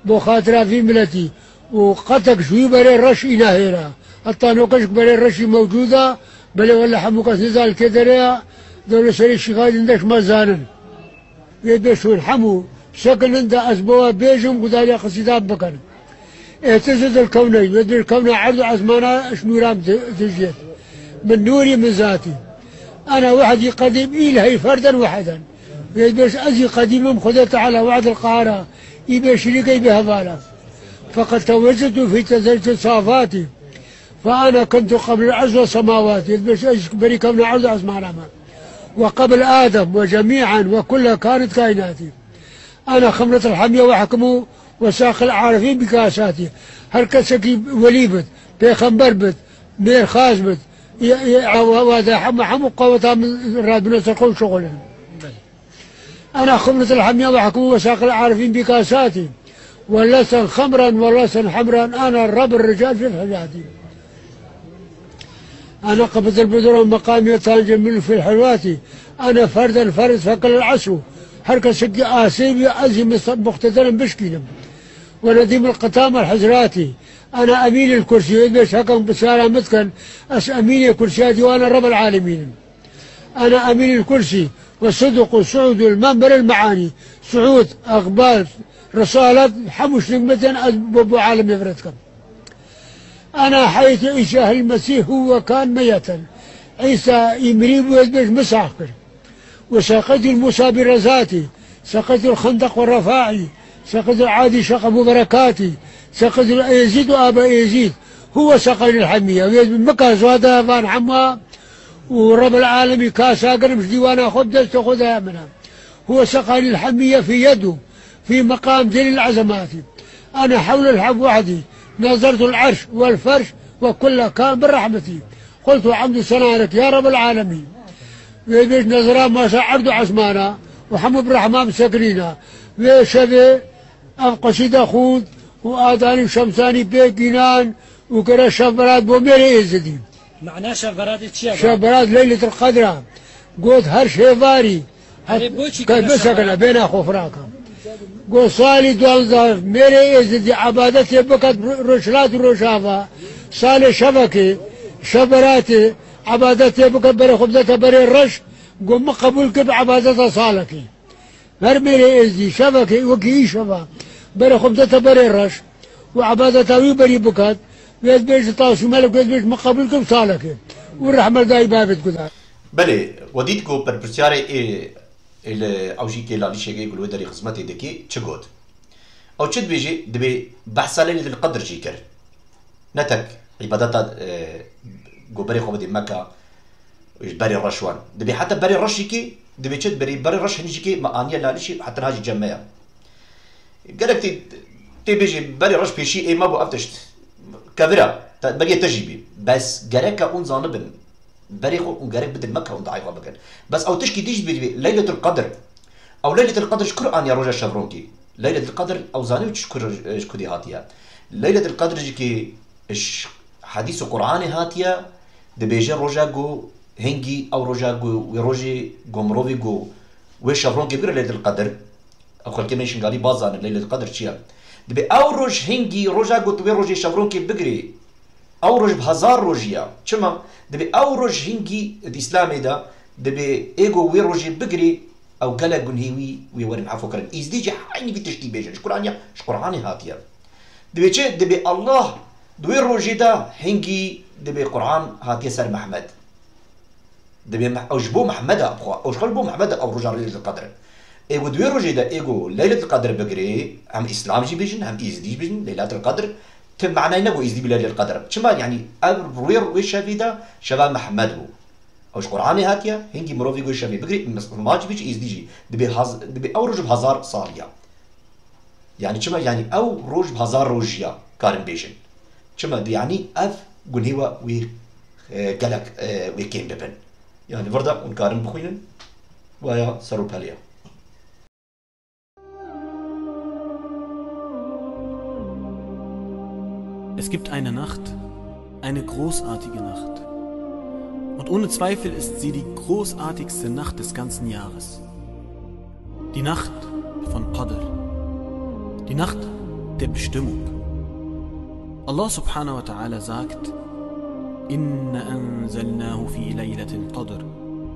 Bo xatira vî miletî. Û qetek ji wî berê reş îna hêra. Heta nokeşik berê reşî mewcûd a, belê wele hemû kes nizan li kê derê ya, dewle serê Şîxadî ndeş me zanin. Wê bêşûn hemû sekinin de ez bo we bêjim, gudariya qisîdan bikin. Êtizi dil kewney, wê dil kewna erd û ezmana, ji nûran di-, dijî. Min nûrî min zatî. Ana wehdî qedîm îlhey ferden wehden. Wê bêş ez jî qedîmim, Xwedê Teala wehdil qahara. Î bê şirîkey bê hevala. Feqet tewecedtu fî tezertu safatî. Fe ana kuntu qebl erd ve semawatî. Wê bêş ez berî kewna erd û ezmana me. Ve qebl Adem ve cemî'en ve kulle kanit kainatî. Ana ximretil hemîye ve hekimû ve saqil arifîn bi kasatî. Her kesekî welî bit, pêxember bit, mêrxas bit, ê, ê, ewa, ewa de hemû, hemû qeweta min radbine ser xwe şixulin. Ana ximretil hemîye ve hekimû ve saqil arifîn bi kasatî. Ve lesen xemren ve lesen hemren ana Rabbir rical fil hicatî. Ana qebidil bidiro meqamî ve tancil min fil hilwatî. Ana ferden ferd fekil el esû. Her kesekî asê bî ez jî mis-, muqtederim bişkînim. Ve nedîmil qitam el hicratî. Ana emînil kursî. Wê bêş hekan pisyara min dikin. Ez emînê kursiya dîwana Rebel alemîn im. Ana emînil kursî. Ve sidq û suud û menberil meanî. Suud, iqbal, risalet, hemû şinik min tên ez bo, bo alemê vir dikim. Ana heytu Îsa hil Mesîh huwe kan meyeten. Îsa î mirî bû, ez bêj min sax kir. Ve seqetul Musa bi rezatî, seqetul xendeq ve refaî, seqetul adî şeqe bû berekatî, seqetul Êzîd ve abe Êzîd. Huwe seqenil hemiye. Wê mika zuada van hema û Rebel alemî kasa girim ji dîwana xwe bi destê xwe de min e. Huwe seqenil hemiye fî yedû. في مقام جليل العظمات. أنا حول الحب وحدي نظرت العرش والفرش وكل كان برحمتي. قلت حمد ثناء لك يا رب العالمين. Wê bêj nezra maşa erd û esmana û hemû bi rehma bi sekinîna. Wê şevê ev qesîde xûnd û adanî û şemsanî pêk înan û kire şevberat bo mêrê Êzidî. Mana şevberatê çi ye? Şevberat Leyletul Qedr e. Got her şêvarî. Erê, boçî Kay kene bisekine, şevberat? Bêna xwe firaka. Got salî duwazdeh mêrê Êzidî ebadetê biket ro-, rojhilat û rojava. Salê şevekê, şevberatê, ebadetê biket berê xwe bidete berê reş. Got min qebûl kir bi ebadeta salekê. Her mêrê êzdî şevekê wekî îşeva berê xwe bidete berê reş û ebadeta wî berî bikat, wê dibêje tasûmelek, wê dibêje min qebûl kir salekê û rehmet dayî bavê diguda. Belê, we dît ku berpirsiyarê ê, ê li ew jî kê lalîşekê ku li wê derê xizmetê dikê çi got? Ew çi dibêjê? Dibê behsa Leyletil Qedr jî kir. Ne tek îbadeta, e, ku berê xwe bidê Meka, ji berê reş wan. Dibê heta berê reş jî kê, dibê çi? Berê, berê reş hinî jî kê me aniye lalişî, heta niha jî cem me ye. Gerek tê, tê bêjê berê reş pêşî ê me bû ev tişt. Kevir e, te, beriyê te jî bî. Bes gereke hûn zanibin. Berê xwe hûn gerek bidin Meka hûn diayê xwe bikin. Bes ew tişkî dî jî bî, Leyletul Qedr. Ew Leyletul Qedr ji kur aniye roja şevronkê? Leyletul Qedr ew zanî ji kur, ji kudê hatiye? Leyletul Qedr jî kê ji hedîs û Qur'anê hatiye, dibêje roja ku hingî ew roja ku wê rojê ku mirovê ku wê şevronkê bigire Leyletul Qedr. Ew xelkê me Şingalî baş zanin Leyletul Qedr çi ye. Dibê ew roj hingî roja ku tu wê rojê şevronkê bigirê, ew roj bi hezar rojî ye. Çima? Dibê ew roj hingî di Îslamê de, dibê ê ku wê rojê bigirê, ew gelek gunhê wî wê werin efû kirin. Îzdî jî eynî vî tiştî bêjin. Ji Qur'an ya, ji Qur'anê hatiye. Dibê çi? Dibê Allah di wê rojê de hingî dibê Qur'an hatiye ser Mehmed. Dibê Meh-, ew ji bo Mehmed e, bi xwe, ew ji xwe ji bo Mehmed e, ew roja Leyletul Qedr. Ê ku di wê rojê de, ê ku Leyletul Qedr bigirê, hem Îslam jî bêjin, hem Îzdî jî bêjin, Leylatul Qedr, ti manayê ne ku Îzdî bî Leylatul Qedr. Çima? Yanî ev wê, wê şevê de şeva Mehmed bû. Ew ji Qur'anê hatiye, hingî mirovê ku wê şevê bigirê, Misliman jî bê jî, Îzdî jî. Dibê haz-, dibê ew roj bi hezar sal ya. Yani çima? Yani ew roj bi hezar rojiya karin bêjin. Çima? Di yani ev gunê we wê, e, gelek, e, wê kêm bibin. Yani vir de hûn karin bixwînin, waya ser û peliya. Es gibt eine Nacht, eine großartige Nacht. Und ohne Zweifel ist sie die großartigste Nacht des ganzen Jahres. Die Nacht von Qadr. Die Nacht der Bestimmung. Allah subhanahu wa ta'ala sagt: إنا أنزلناه في ليلة القدر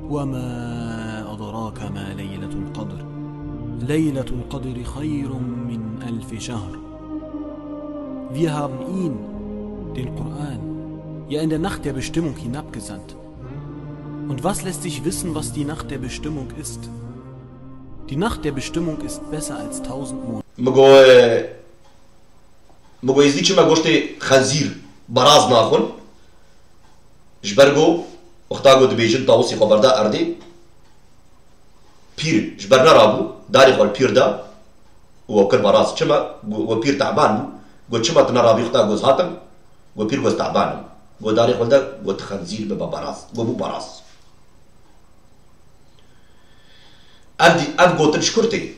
وما أدراك ما ليلة القدر ليلة القدر خير من ألف شهر. Wir haben ihn, den Koran, ja in der Nacht der Bestimmung hinabgesandt. Und was lässt sich wissen, was die Nacht der Bestimmung ist? Die Nacht der Bestimmung ist besser als tausend Monate. Min got, min got, Êzidî çima goştê xenzîr, baraz naxwin? Ji ber ku wexta ku dibêjin tawusî xwe berda erdê, pîr ji ber nerabû, darê xwe li pîr da û we kir baraz. Çima? Got, we pîr teban bû. Got, çima tu nerabî wexta ku ez hatim? Got, pîr, got, ez teban im. Got, darê xwe li de, got, xenzîr bibe baraz. Got, bû baraz. Ev dî, ev gotin ji kur tê?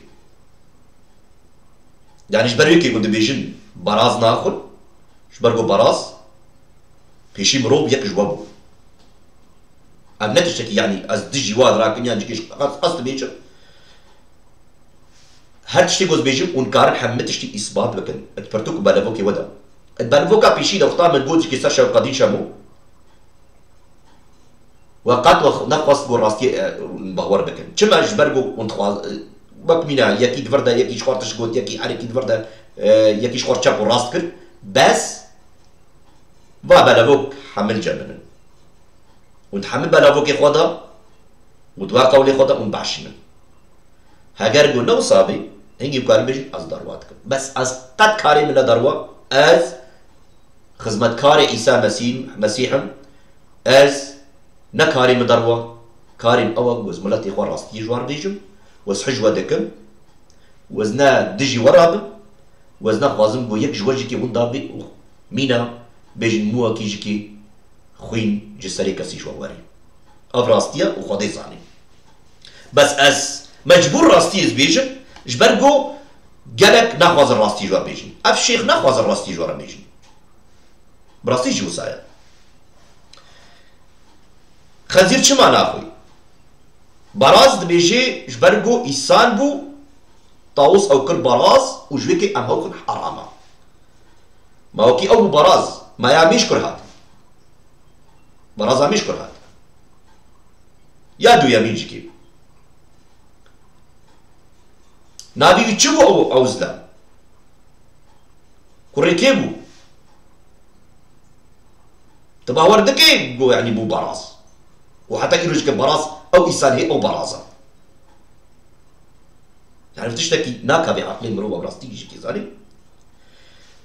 Yani ji ber wê kê ku dibêjin baraz naxwin, ji ber ku baraz pêşî mirov yek ji we bû. Ev ne tiştekî, yani ez dijî wan rakim yan jikê ji qas qas dibêjim. Her tiştê ku ez bêjim, hûn karin hemî tiştî îsbat bikin. Di pirtûk û belevokê we de. Di belevoka pêşî de wexta min got jikê ser şewqedîn şemo. We qet we nexwest ku rastiyê, e, bawer bikin. Çima? Ji ber ku hûn dixwaz-, e, wek mîna yekî di vir de, yekî ji xwe tişt got, yekî erekî di vir de, e, yekî ji xwe çep û rast kir. Bes va belevok hemil ceminin. Hûn di hemil belavokê xwe de û di va qewlê xwe de hûn behşînin. Heger ku ne wisa bî, hingî karin bêjin, ez derwa dikim. Bes ez qet karê min ne derwa, ez xizmetkarê Îsa Mesîh, Mesîh im, ez ne karê min derwa, karê min ew e ku ez miletê xwe rastiyê ji wan bêjim, ez hej we dikim, ez ne dijî we rabim, ez nexwazim ku yek ji we jikê winda bê û mîna bêjin mû wekî jikê xwîn ji serê kesî ji we werê. Ev rastiye û Xwedê zanî. Bes ez mecbûr rastiyê ez bêjim, ji ber ku gelek naxwazin rastî ji we bêjin. Ev şêx naxwazin rastî ji we re bêjin. Bi rastî jî wisa ye. Xezîr çima naxwî? Baraz dibêjê ji ber ku îsan bû, tawus ew kir baraz û ji wê kê em hew xwin herama. Ma wekî ew bû baraz, ma ya mî ji kur hat? Baraza mî ji kur hat? Ya duyemîn jikê bû. Navî wî çi bû ew, ew zilem? Kurê kê bû? Tu bawer dikê ku, yanî, bû baraz? Û heta îro jikê baraz, ew îsan hê, ew baraz e. Yani, tiştekî nakavê aqlê mirov ew rastî jikê zanî.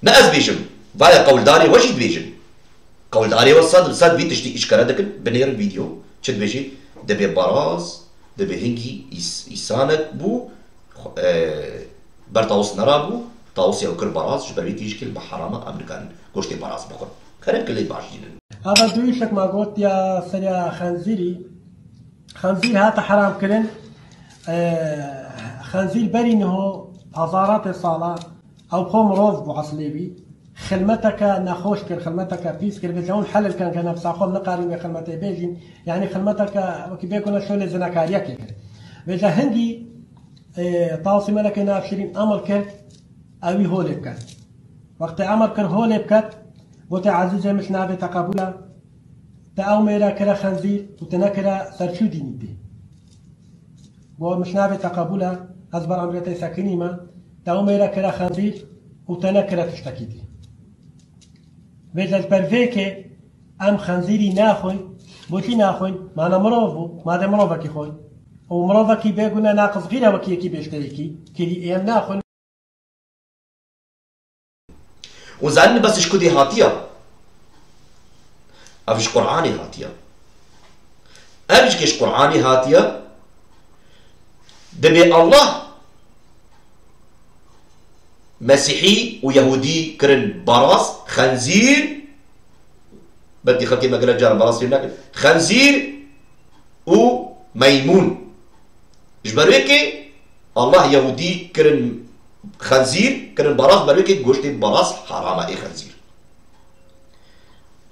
Ne ez bêjim, vaya qewldarê we jî dibêjin. Qewldarê we sed bi sed vî tiştî îşkere dikin, binêrin vîdeo. Çi dibêjî? Dibê baraz, dibê hingî îs-, îsanek bû, xwe-, e, ber tawus nerabû, tawusê ew kir baraz, ji ber wî tîjikê li bi herama em nikarin goştê baraz bixwin. Kerem ki lê baş dînin. Ava duyî şek ma got ya seriya xenzîrî. Xenzîr hate heram kirin. E, xenzîr berî niho hezaratê sala ew xwe mirov bû eslê wî. Xilmeteke nexweş kir, xilmeteke pîs kir. Vêca hûn helil ken ke nefsa xwe nikarîn vê xilmetê bêjîn. Yanî xilmeteke wekî bêkune şolê zinakariyekê kir. Vêca hingî, e, tawsî melekê navşirîn emir kir, ewî holê biket. Wextê emir kir holê biket, gote, Ezîzê min, navê te qebûl e. Te ew mêre kire xenzîr û te nekire ser çû dînî tê. Bo min navê te qebûl e, ez ber emrê te sekinîme, te ew mêre kire xenzîr û te nekire tiştekî dî. Vêca ji ber vê kê em xenzîrî naxwin, bo çi naxwin? Mane mirov bû, madê mirovekî xwin. Û mirovekî bêgune naqis xîre wekî yekî bêşteyekî kirî, ê em naxwin. Û zanîn bes ji kudê hatiye? Ev ji Qur'anê hatiye. Ev ji kê ji Qur'anê hatiye? Dibê Allah Mesîhî û Yehûdî kirin baraz, xenzîr. Belkî xelkê me gelek caran baraz fêm nekin. Xenzîr û meymûn. Ji ber wê kê Allah Yehûdî kirin xenzîr, kirin baraz, ji ber wê kê goştê baraz haram e, ê xenzîr.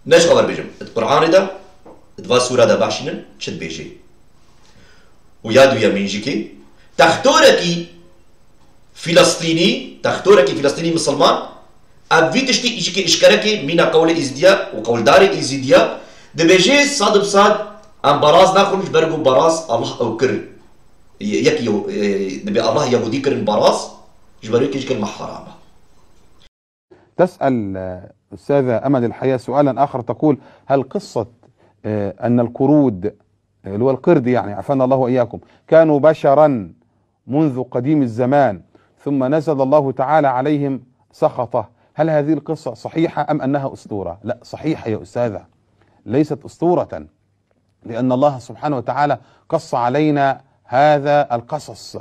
Ne ji xwe bêjim. Di Qur'anê de, di va sûre de bexşînin, çi dibêjê? Û ya duyemîn jî kê? Textorekî Filistînî, textorekî Filistînî misilman, ev vî tiştî jî kê eşkerekê mîna qewlê Êzidiya û qewldarê Êzidiya, dibêjê sed bi sed em baraz naxwin ji ber ku baraz Allah ew kir. Yek yew, e, dibê Allah Yehûdî kirin baraz, ji ber wê kê jî kelime haram e. تسأل، آه، أستاذة أمل الحياة سؤالا آخر، تقول: هل قصة، آه، أن القرود، آه، اللي هو القرد يعني، عافانا الله وإياكم، كانوا بشرا منذ قديم الزمان ثم نزل الله تعالى عليهم سخطه، هل هذه القصة صحيحة أم أنها أسطورة؟ لا، صحيحة يا أستاذة، ليست أسطورة. لأن الله سبحانه وتعالى قص علينا هذا القصص،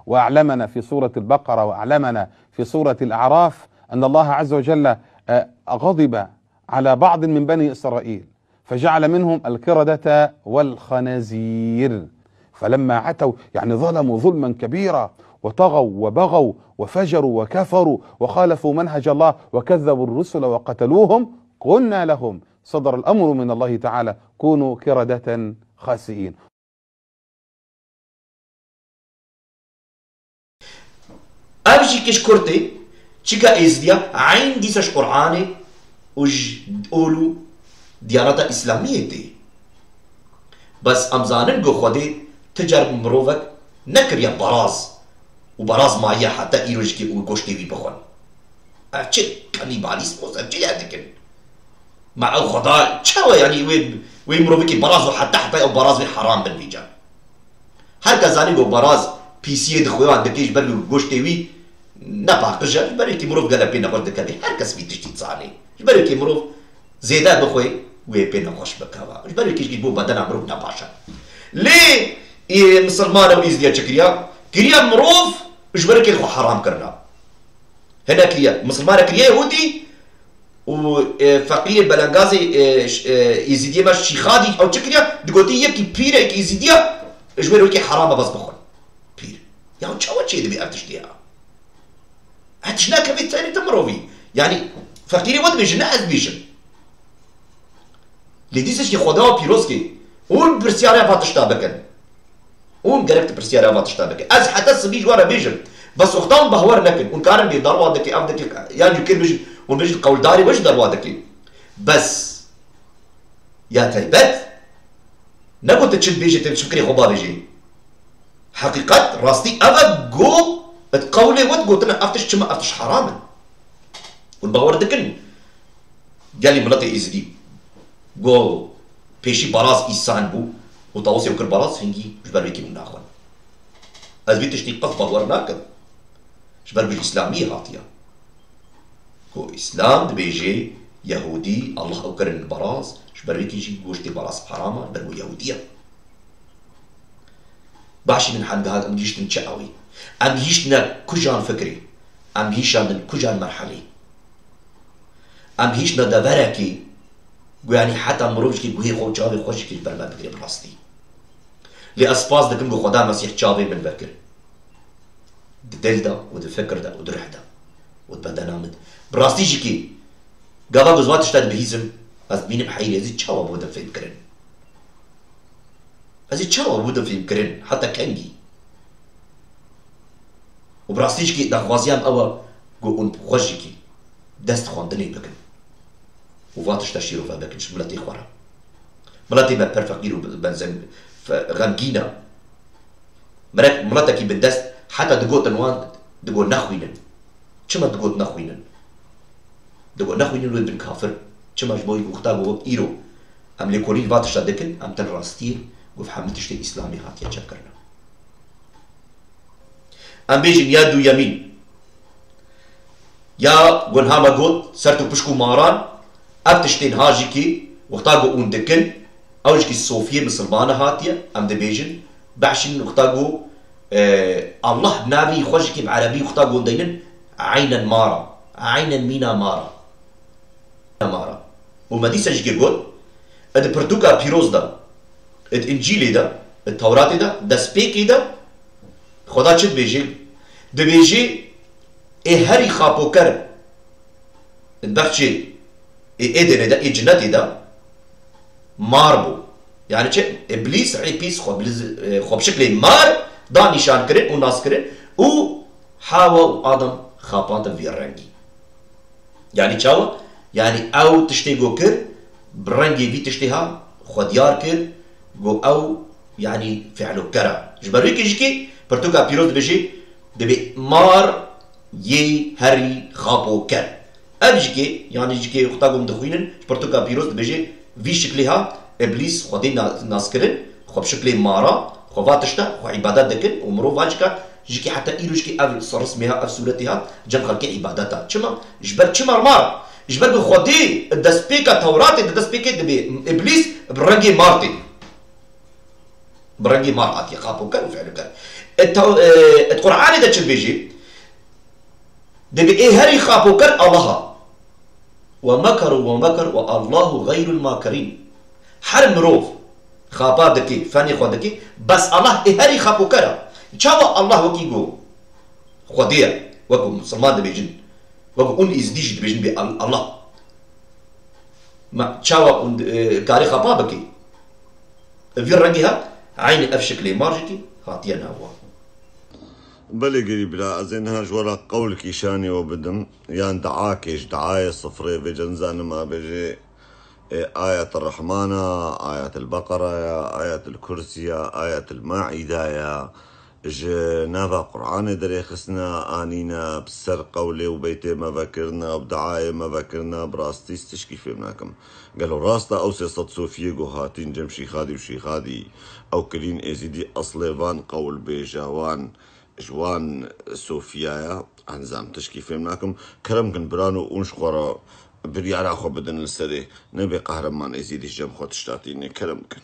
وأعلمنا في سورة البقرة، وأعلمنا في سورة الأعراف، أن الله عز وجل، آه، غضب على بعض من بني إسرائيل، فجعل منهم القردة والخنازير، فلما عتوا، يعني، ظلموا ظلما كبيرا، وطغوا وبغوا وفجروا وكفروا وخالفوا منهج الله وكذبوا الرسل وقتلوهم، قلنا لهم، صدر الأمر من الله تعالى: كونوا قردة خاسئين. Ev jî kiş kurtê, çika Êzidiya eyn dîsa ji Qur'anê û ji ol û diyaneta Îslamiyê tê. Bes em zanin ku Xwedê ti car mirovek nekiriye baraz û baraz maye heta îro jî kê û goştê wî bixwin. Ev çi kanîbalîzm o, ev çi ya dikin? Ma ew Xweda çawa, yanî wê, wê mirovekî baraz û heta heta ew baraz wê heram bin vîca? Her kes zanî ku baraz pîsiyê dixwe wan dikê ji ber wî goştê wî ne paqij e, ji ber wê kê mirov gelek pê nexweş dikeve. Her kes vî tiştî dizanê. Ji ber wê kê mirov zêde bixwe, wê pê nexweş bikeve. Ji ber wê kê jî bo bedena mirov ne baş e. Lê, ê, misilman û Êzidiya çi kiriya? Kiriya mirov ji ber wê kê xwe heram kirina. Hinek kiriye. Misilmane kiriye Yehûdî û, e, feqîrê belengazê, e, ş-, e, Êzîdiyê me Şîxadî ew çi kiriye? Digotî yekî pîrek Êzîdiya ji ber wekî heram e bes bixwin. Pîr. Ya çawa çêdibe ev tiştê ya? Ev tişt nakeve tenê te mirovî. Yanî feqîrê we dibêje, ne ez dibêjim. Lê dîsa jî Xweda we pîroz kê. Hûn pirsyara va tişta bikin. Hûn gerek tu pirsyara va tişta bikin. Ez heta sibî ji we re bêjim. Bes wexta hûn bahwer nekin. Hûn karin bê derwa dike, ev dike, yan jî kir bijî, hûn bijî qewldarê we jî derwa dike. Bes ya taybet, ne ku tu çi dibêjî, tu çi fikrê xwe bavêjî. Heqîqet, rastî ev e, go, di qewlê we digotine, ev tişt çima, ev tişt heram in. Hûn bawer dikin, gelî miletê Êzidî, go pêşî baraz îsan bû û tawasê kir baraz, hingî ji ber wê kê hûn naxwin. Ez vî tiştî qet bawer nakim. Ji ber ku ji Îslamiyê hatiye. Ku Îslam dibêje, Yehûdî, Allah ew kirin baraz, ji ber wê kê jî goştê baraz heram e, ji ber ku Yehûdî ye. Başînin hemdiha em gihîştin çi ewî? Em gihîştine kujan fikrê? Em gihîşandin kujan merhelê? Em gihîştine deverekê ku yanî heta mirov jî guhê xwe û çavê xwe jî kê ji ber me bigire bi rastî. Lê ez spas dikim ku Xweda Mesîh çavê min vekir. Di dil de û di fikir de û di ruh de û di bedena min. Bi rastî jî kê gava ku ez va tişta dibihîzim, ez dibînim heyî, ez ê çawa bidim fêhmkirin? Ez ê çawa bidim fêhmkirin? Heta kengî? Û bi rastî jî kê daxwaziya min ew e ku hûn bi xwe jî kê dest xwendinê bikin. Û va tişta şîrove bikin ji miletê xwe re. Miletê me pir feqîr û benzem-, fe-, xemgîn e. Mirek-, miletekî bindest heta digotin wan, digot nexwînin. Çima digot nexwînin? Digot nexwînin wê bin kafir. Çima ji bo wî wexta ku wek îro em lêkolîn va tişta dikin, em tên rastiyê ku hemî tiştê Îslamê hatiye çepkirine. Em bêjin ya duyemîn, ya gunha me got, sert û pişk û maran, ev tiştên ha jî kê, wexta ku hûn dikin, ew jî kê sofiyê misilmane hatiye, em dibêjin, behşînin wexta ku, e, Allah bi navê xwe jî kê bi erebî wexta ku hûn deynin, Eynen mara. Eynen mîna mara. Mara. Û me dîsa jî kê got, di pirtûka pîroz de, di Încîlê de, di Tewratê de, destpêkê de, Xweda çi dibêje? Dibêje, ê herî xapoker, di bexçê ê Êdenê de, ê cinetê de mar bû. Yani çi? Îblîs, ê pîs xwe biliz-, e, xwe bi şiklê mar da nîşan kirin û nas kirin û Hawa û Adam xapandin vî rengî. Yani çawa? Yani ew tiştê ku kir, bi rengê vî tiştê ha xwe diyar kir, ku ew, yani fi'loker e. Ji ber wê kê jikê pirtûka pîroz dibêje, dibê mar yê herî xapoker. Ev jikê, yani jikê wexta ku em dixwînin, ji pirtûka pîroz dibêje, vî şiklê ha, Îblîs Xwedê na-, nas kirin, xwe bi şiklê mara, xwe va tişta, xwe îbadet dikin û mirov va jika, jikê heta îro jikê ev rismê ha, ev sûretê ha, cem xelkê îbadet a. Çima? Ji ber çima mar? Ji ber ku Xwedê destpêka Tewratê, di destpêkê dibê Îblîs bi rengê mar tê. Bi rengê mar hatiye, xapoker û fi'loker. E, taw-, e, e, Qur'anê de çi dibêjî? Dibê ê herî xapoker Allah a. "Ve mekeru ve meker ve Allahu xeyrul makirin." Her mirov xapa dike, fenê xwe dike, bes Allah ê herî xapoker a. Çawa Allah wekî ku Xwedê ye, wekî misilman dibêjin, wekî hûn êzidî jî dibêjin bê Al-, Allah. Ma çawa hûn, e, karê xapa bike? Vî rengî ha, eynî ev şiklê mar jikî hatiye nav wan. Belê girî bira, ez ê niha ji we re qewlkî şanê we bidim, yan diakê ji diayê sifrê vê cem zanim a bêjê, ê, Ayet Rehman a, Ayet el Beqera ya, Ayet el Kursi ya, Ayet el Maîda ya, ji nava Qur'anê derêxistine, anîne bi ser qewlê û beytê me vekirine û bi diayê me vekirine, bi rastî ez tişkî fêm nakim. Gelo rast e ew sê sed sofiyê ku hatîn cem Şîxadî û Şîxadî, ew kirîn êzîdî eslê van qewlbêja wan ji wan sofiya ye? Enzam tişkî fêm nakim. Kerem kin birano hûn ji xwe re biryara xwe bidin li serê. Nebê qehreman êzîdî ji cem xwe tişta tînê. Kerem kin.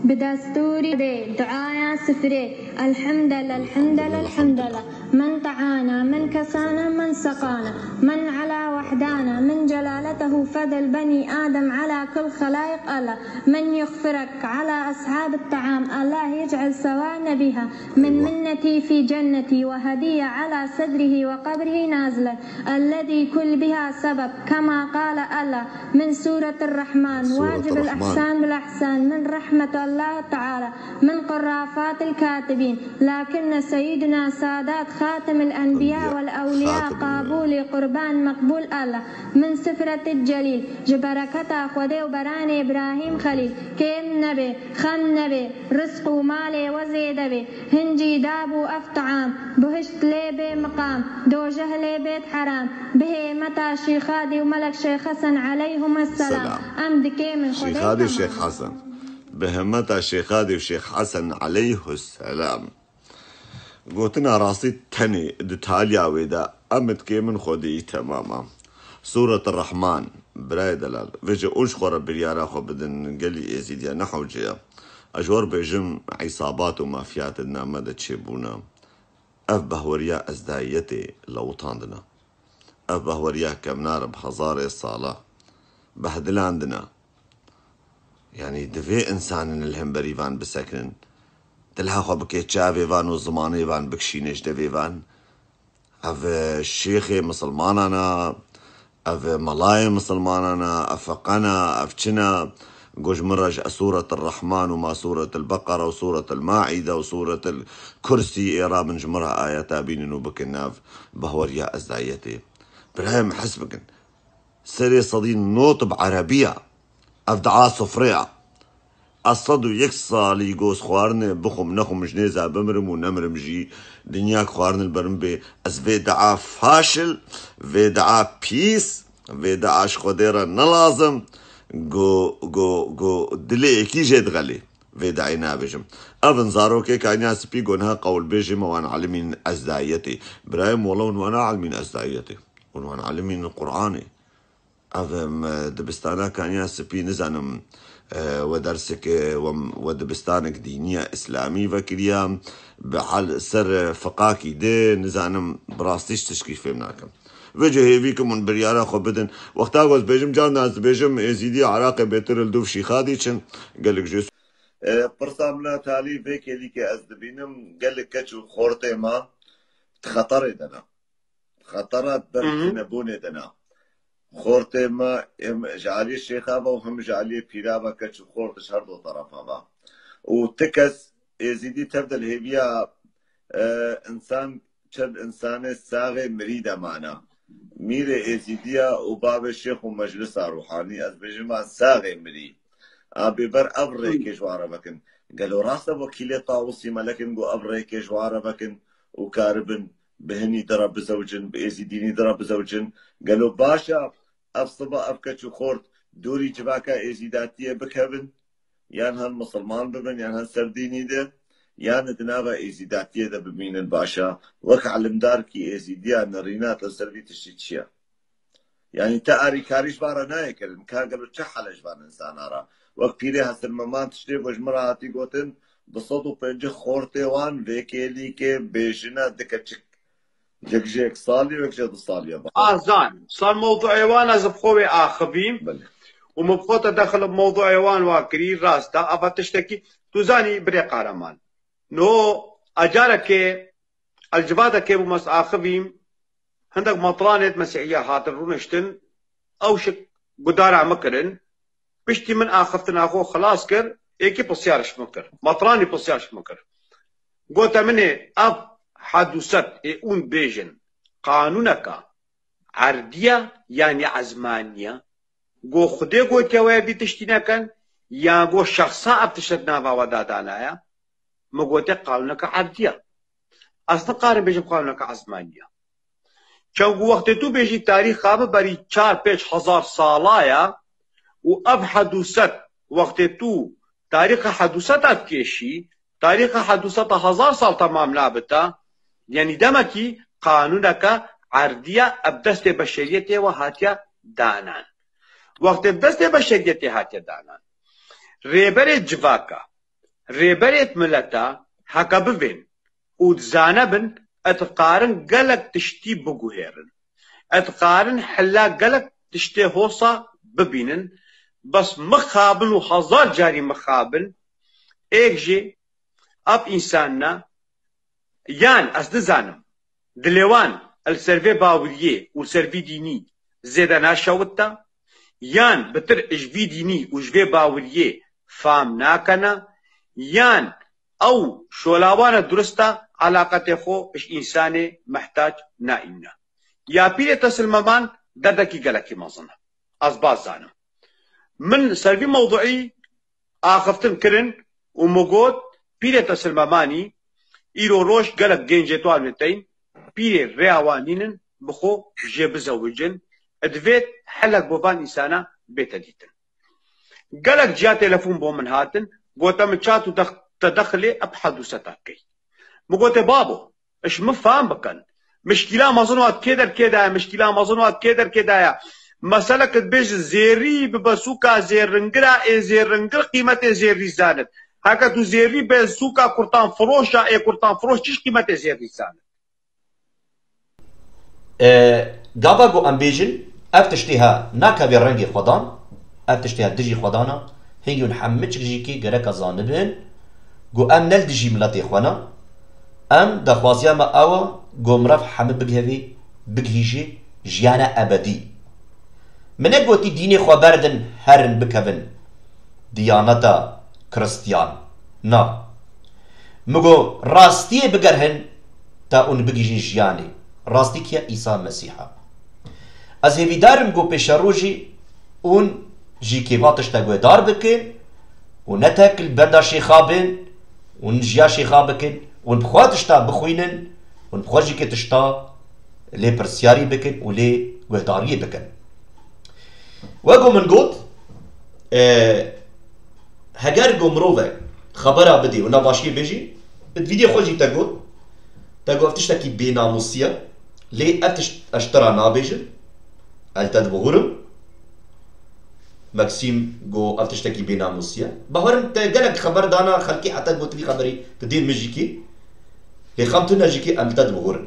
Bi destûrî dê duaya sifrê. Elhemdele, elhemdele, elhemdele. Men ta'ana, men kesana, men seqana, men ala wehdana, men celaletehu fedel beni Adem ala kul xelayiq Allah, men yuxfirek ala ashabit ta'am Allah yec'el sewa nebiha, men minneti fi cenneti ve hediye ala sedrihi ve qabrihi nazilen, ellezî kul biha sebeb, kema qale Allah, من سورة الرحمن، سورة واجب الرحمن. الإحسان بالإحسان، من رحمة الله تعالى، من قرافات الكاتبين، لكن سيدنا سادات خاتم الأنبياء أنبياء. والأولياء خاتم الأنبياء. قابول قربان مقبول الله، من سفرة الجليل، ji bereketa Xwedê û beranê Îbrahîm Xelîl، kêm nebe, xem nebe, rizq û malê we zêde be, hincî dabû ev taam, buhişt lê bê miqam, dojeh lê bêt heram, bi hêmeta Şîxadî û Melek Şêx Hesen eleyhum selam. Selam. Em dikêmin Xwedê Şîxadî û Şêx temam. Hesen. Bi hêmeta Şêxadî û Şêx Hesen eleyhus selam. Gotina rastî tenê di taliya wê de em dikêmin Xwedî temam a. Sûret Rehman, birayê delal, vêce hûn ji xwe re biryara xwe bidin, gelî êzîdiya ne hewce ye. Ez ji we re bêjim, îsabat û mafiyatê di name de çêbûne. Ev behweriya ezdayiyetê lewitandine. Ev behweriya kevnar bi hezarê sala behdilandine. Yanî divê însanin li hemberî van bisekinin. Dila xwe bike çavê van û zimanê van bikişîne ji devê van. Ev, e, şêxê misilmanan e, ev, e, melayê misilmanan e, ev feqen e, ev çin e. Got ji min re ji Sûret Rehman û ma Sûret Beqere û Sûret Maîde û Sûret Kursî ê rabin ji min re ayeta bînin û bikin nav behweriya ezdayetê. Birayê min hez bikin. Serê sedî not bi erebî ya. Ev dua sifrê ya. Ez sed û yek salî goz xwarinê bixwim, nexwim, ji nêza bimirim û nemirim jî, dinya xwarin li ber min bê, ez vê dua faşil, vê dua pîs, vê dua ji Xwedê re ne lazim, go, go, go dilê yekî jê dixelê. Vê duayê nabêjim. Ev in zarokê kaniya spî go niha qewlbêjê me wan elimîn ezdayiyetê. Birayê min, wela hûn wana elimîn ezdayiyetê. Hûn wan elimîn Qur'anê. Ev, em, dibistana kaniya spî, nizanim, e, we dersek, e, we, we dibistanek dîniya îslamî vekiriya, bi hal ser, e, fiqakî de, nizanim bi rastî ji tişkî fêm nakim. Vê cihê hêvî kim hûn biryara xwe bidin. Wexta ku ez dibêjim, carna ez dibêjim, Êzîdiya Iraqê bêtir li dûv şîxa dîçin, gelek jê. E, pirsa min a talî vê kêlîkê ez dibînim, gelek keç û xortê me di xeterê de ne. Xetera Hı hı. berxinebûnê de ne. Xortê me, em ji aliyê şêxa ve û hem ji aliyê pîra ve keç û xort ji her du terefa ve. Û ti kes Êzîdî tev de li hêviya, e, însan, çend însanê saxê mirî de mane. Mîrê Êzîdiya û bavê şêx û meclisa ruhanî, ez bêjim van saxê mirî. A bêber ev Hı. rêkê ji wan re vekin. Gelo rast e wekîlê Tawusî Melek in ku ev rêkê ji wan re vekin û karibin bi hinî di re bizewicin, bi êzîdînî di re bizewicin? Gelo baş e ev siba ev keç û xort dûrî civaka êzîdatiyê bikevin? Yan hin misilman bibin, yan hin ser dînî de, yan di nava êzîdatiyê de bimînin, baş e? Wek elimdarkî êzîdiya nerîna te ser vî tiştî çi ye? Yanî te arîkarî ji van re nayê kirin. Ka gelo çi hal e ji van insana re? Wek pîrê Hesin Meman tiştê ku ji min re hatî gotin, du sed û pêncî xortê wan vê kêlîkê bêjine du keçik. Yek ji yek salî, yek ji du salî ye. Ah, zanim. Sal mewduê wan ez bi xwe wê axivîm. Belê. Û min bi xwe te dexil bi mewduê wan wa kirî, rast e. Ava tiştekî, tu zanî birê Kahraman. No, ecarekê, el civadekê bûm ez axivîm, hindek matranê di Mesîhiya hatin rûniştin, ew şik gudara min kirin, piştî min axiftina xwe xilas kir, êkî pisyar ji min kir. Matranî pisyar ji min kir. Gote min ê ev hedûset ê hûn bêjin, qanûneka erdî ye yanî ezmanî ye? Go Xwedê gotiye we vî tiştî nekin, yan go şexsa ev tişt nava we dadanaye? Min gote qanûneka erdî ye. Ez nikarim bêjim qanûneka ezmanî ye. Çend ku wextê tu bêjî tarîxa min berî çar pênc hezar sala ye û ev hedûset, wextê tu tarîxa hedûseta dikêşî, tarîxa hedûseta hezar sal temam nabite, yanî demekî qanûneke erdî ye, ev destê beşeriyetê we hatiye danan. Wextê destê beşeriyetê hatiye danan, rêberê civaka, rêberê mileta heke bivên û dizane bin, ez dikarin gelek tiştî biguhêrin. Ez dikarin hela gelek tiştê hosa bibînin. Bes mixabin û hezar carî mixabin, êk jî ev însanna, yan ez nizanim, dilê wan li ser vê bawiriyê û li ser vî dînî zêde naşewite, yan bitir ji vî dînî û ji vê bawiriyê fam nakene, yan ew şola wan e durist e, eleqetê xwe ji însanê mehtac naîne. Ya pîrê te Silmeman derdekî gelekî mezin e. Ez baz zanim. Min ser vî mewduî axiftin kirin û min got, pîrê te Silmemanî, îro roj gelek gencê tu anîne teyn, pîrê rêya wan nînin, bi xwe jê bizewicin, divêt helek bo van însana bête dîtin. Gelek ciya telefon bo min hatin, gote min ça tu dex-, te dexilê ev hedûseta key. Min gote, babo, ji min fam bikin. Mişkîla mezin wa kê der kê daye, mişkîla mezin wa kê der kê daye. Meselek dibêje zêrî bibe sûka zêringira, ê zêringir qîmetê zêrî zanit. Heke tu zêrî be sûka kurtan firoşa, ê kurtan firoş çi ji qîmetê zêrî zanit? E, gava ku em bêjin, ev tiştê he nakeve rengê Xwedan, ev tiştê he dijî Xwedan e, hingî hûn hemû çik jî kê gereka zanibin ku em ne li dijî miletê xwe ne, em daxwaziya me ew e ku mirav hemû bigihevê, bigihîjê jiyana ebedî. Min negotî dînê xwe berdin herin bikevin diyaneta Kristiyan. Na. Min got rastiyê bigerhin ta hûn bigihîjin jiyanê. Rastî kî ye? Îsa Mesîh e. Ez hêvîdar im ku pêşerojî hûn jî kêfa tişta guhdar bikin û ne tek li benda şêxa bin, hûn jiya şêxa bikin, hûn bi xwe tişta bixwînin, hûn bi xwe jî kê tişta lê pirsyarî bikin û lê guhdariyê bikin. Wek ku min got, e, heger ku mirovek xebera bidî û nebaşiyê bêjî, di vîdyo xwe jî te got, te got ev tiştekî bênamûsî ye, lê ev tişt ez ji te re nabêjim, ez li te dibihûrim. Maxim got, ev tiştekî bênamûsî ye. Bawerim te gelek xeber dana xelkê heta got vî xeberî, tu dê min jî kî. Lê xem tu ne jî kî em li te dibihorin.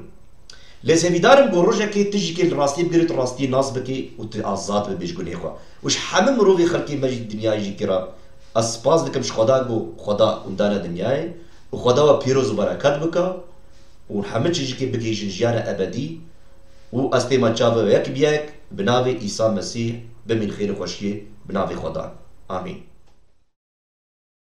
Lê sêvîdarim got rojekê tu jî kê li rastiyê bigirî, tu rastiyê nas bikî û tu azad bibî ji gunê xwe. Û ji hemû mirovê xelkê me jî dinyayê jî kira. Ez spas dikim ji Xweda got Xweda hûn dane dinyayê û Xweda we pîroz û bereket bike û hemû çî jî kê bigihîjin jiyana ebedî û ez têma çav we yek bi yek bi navê Îsa Mesîh bimîn xêr û xweşiyê bi navê Xwedan. Amîn.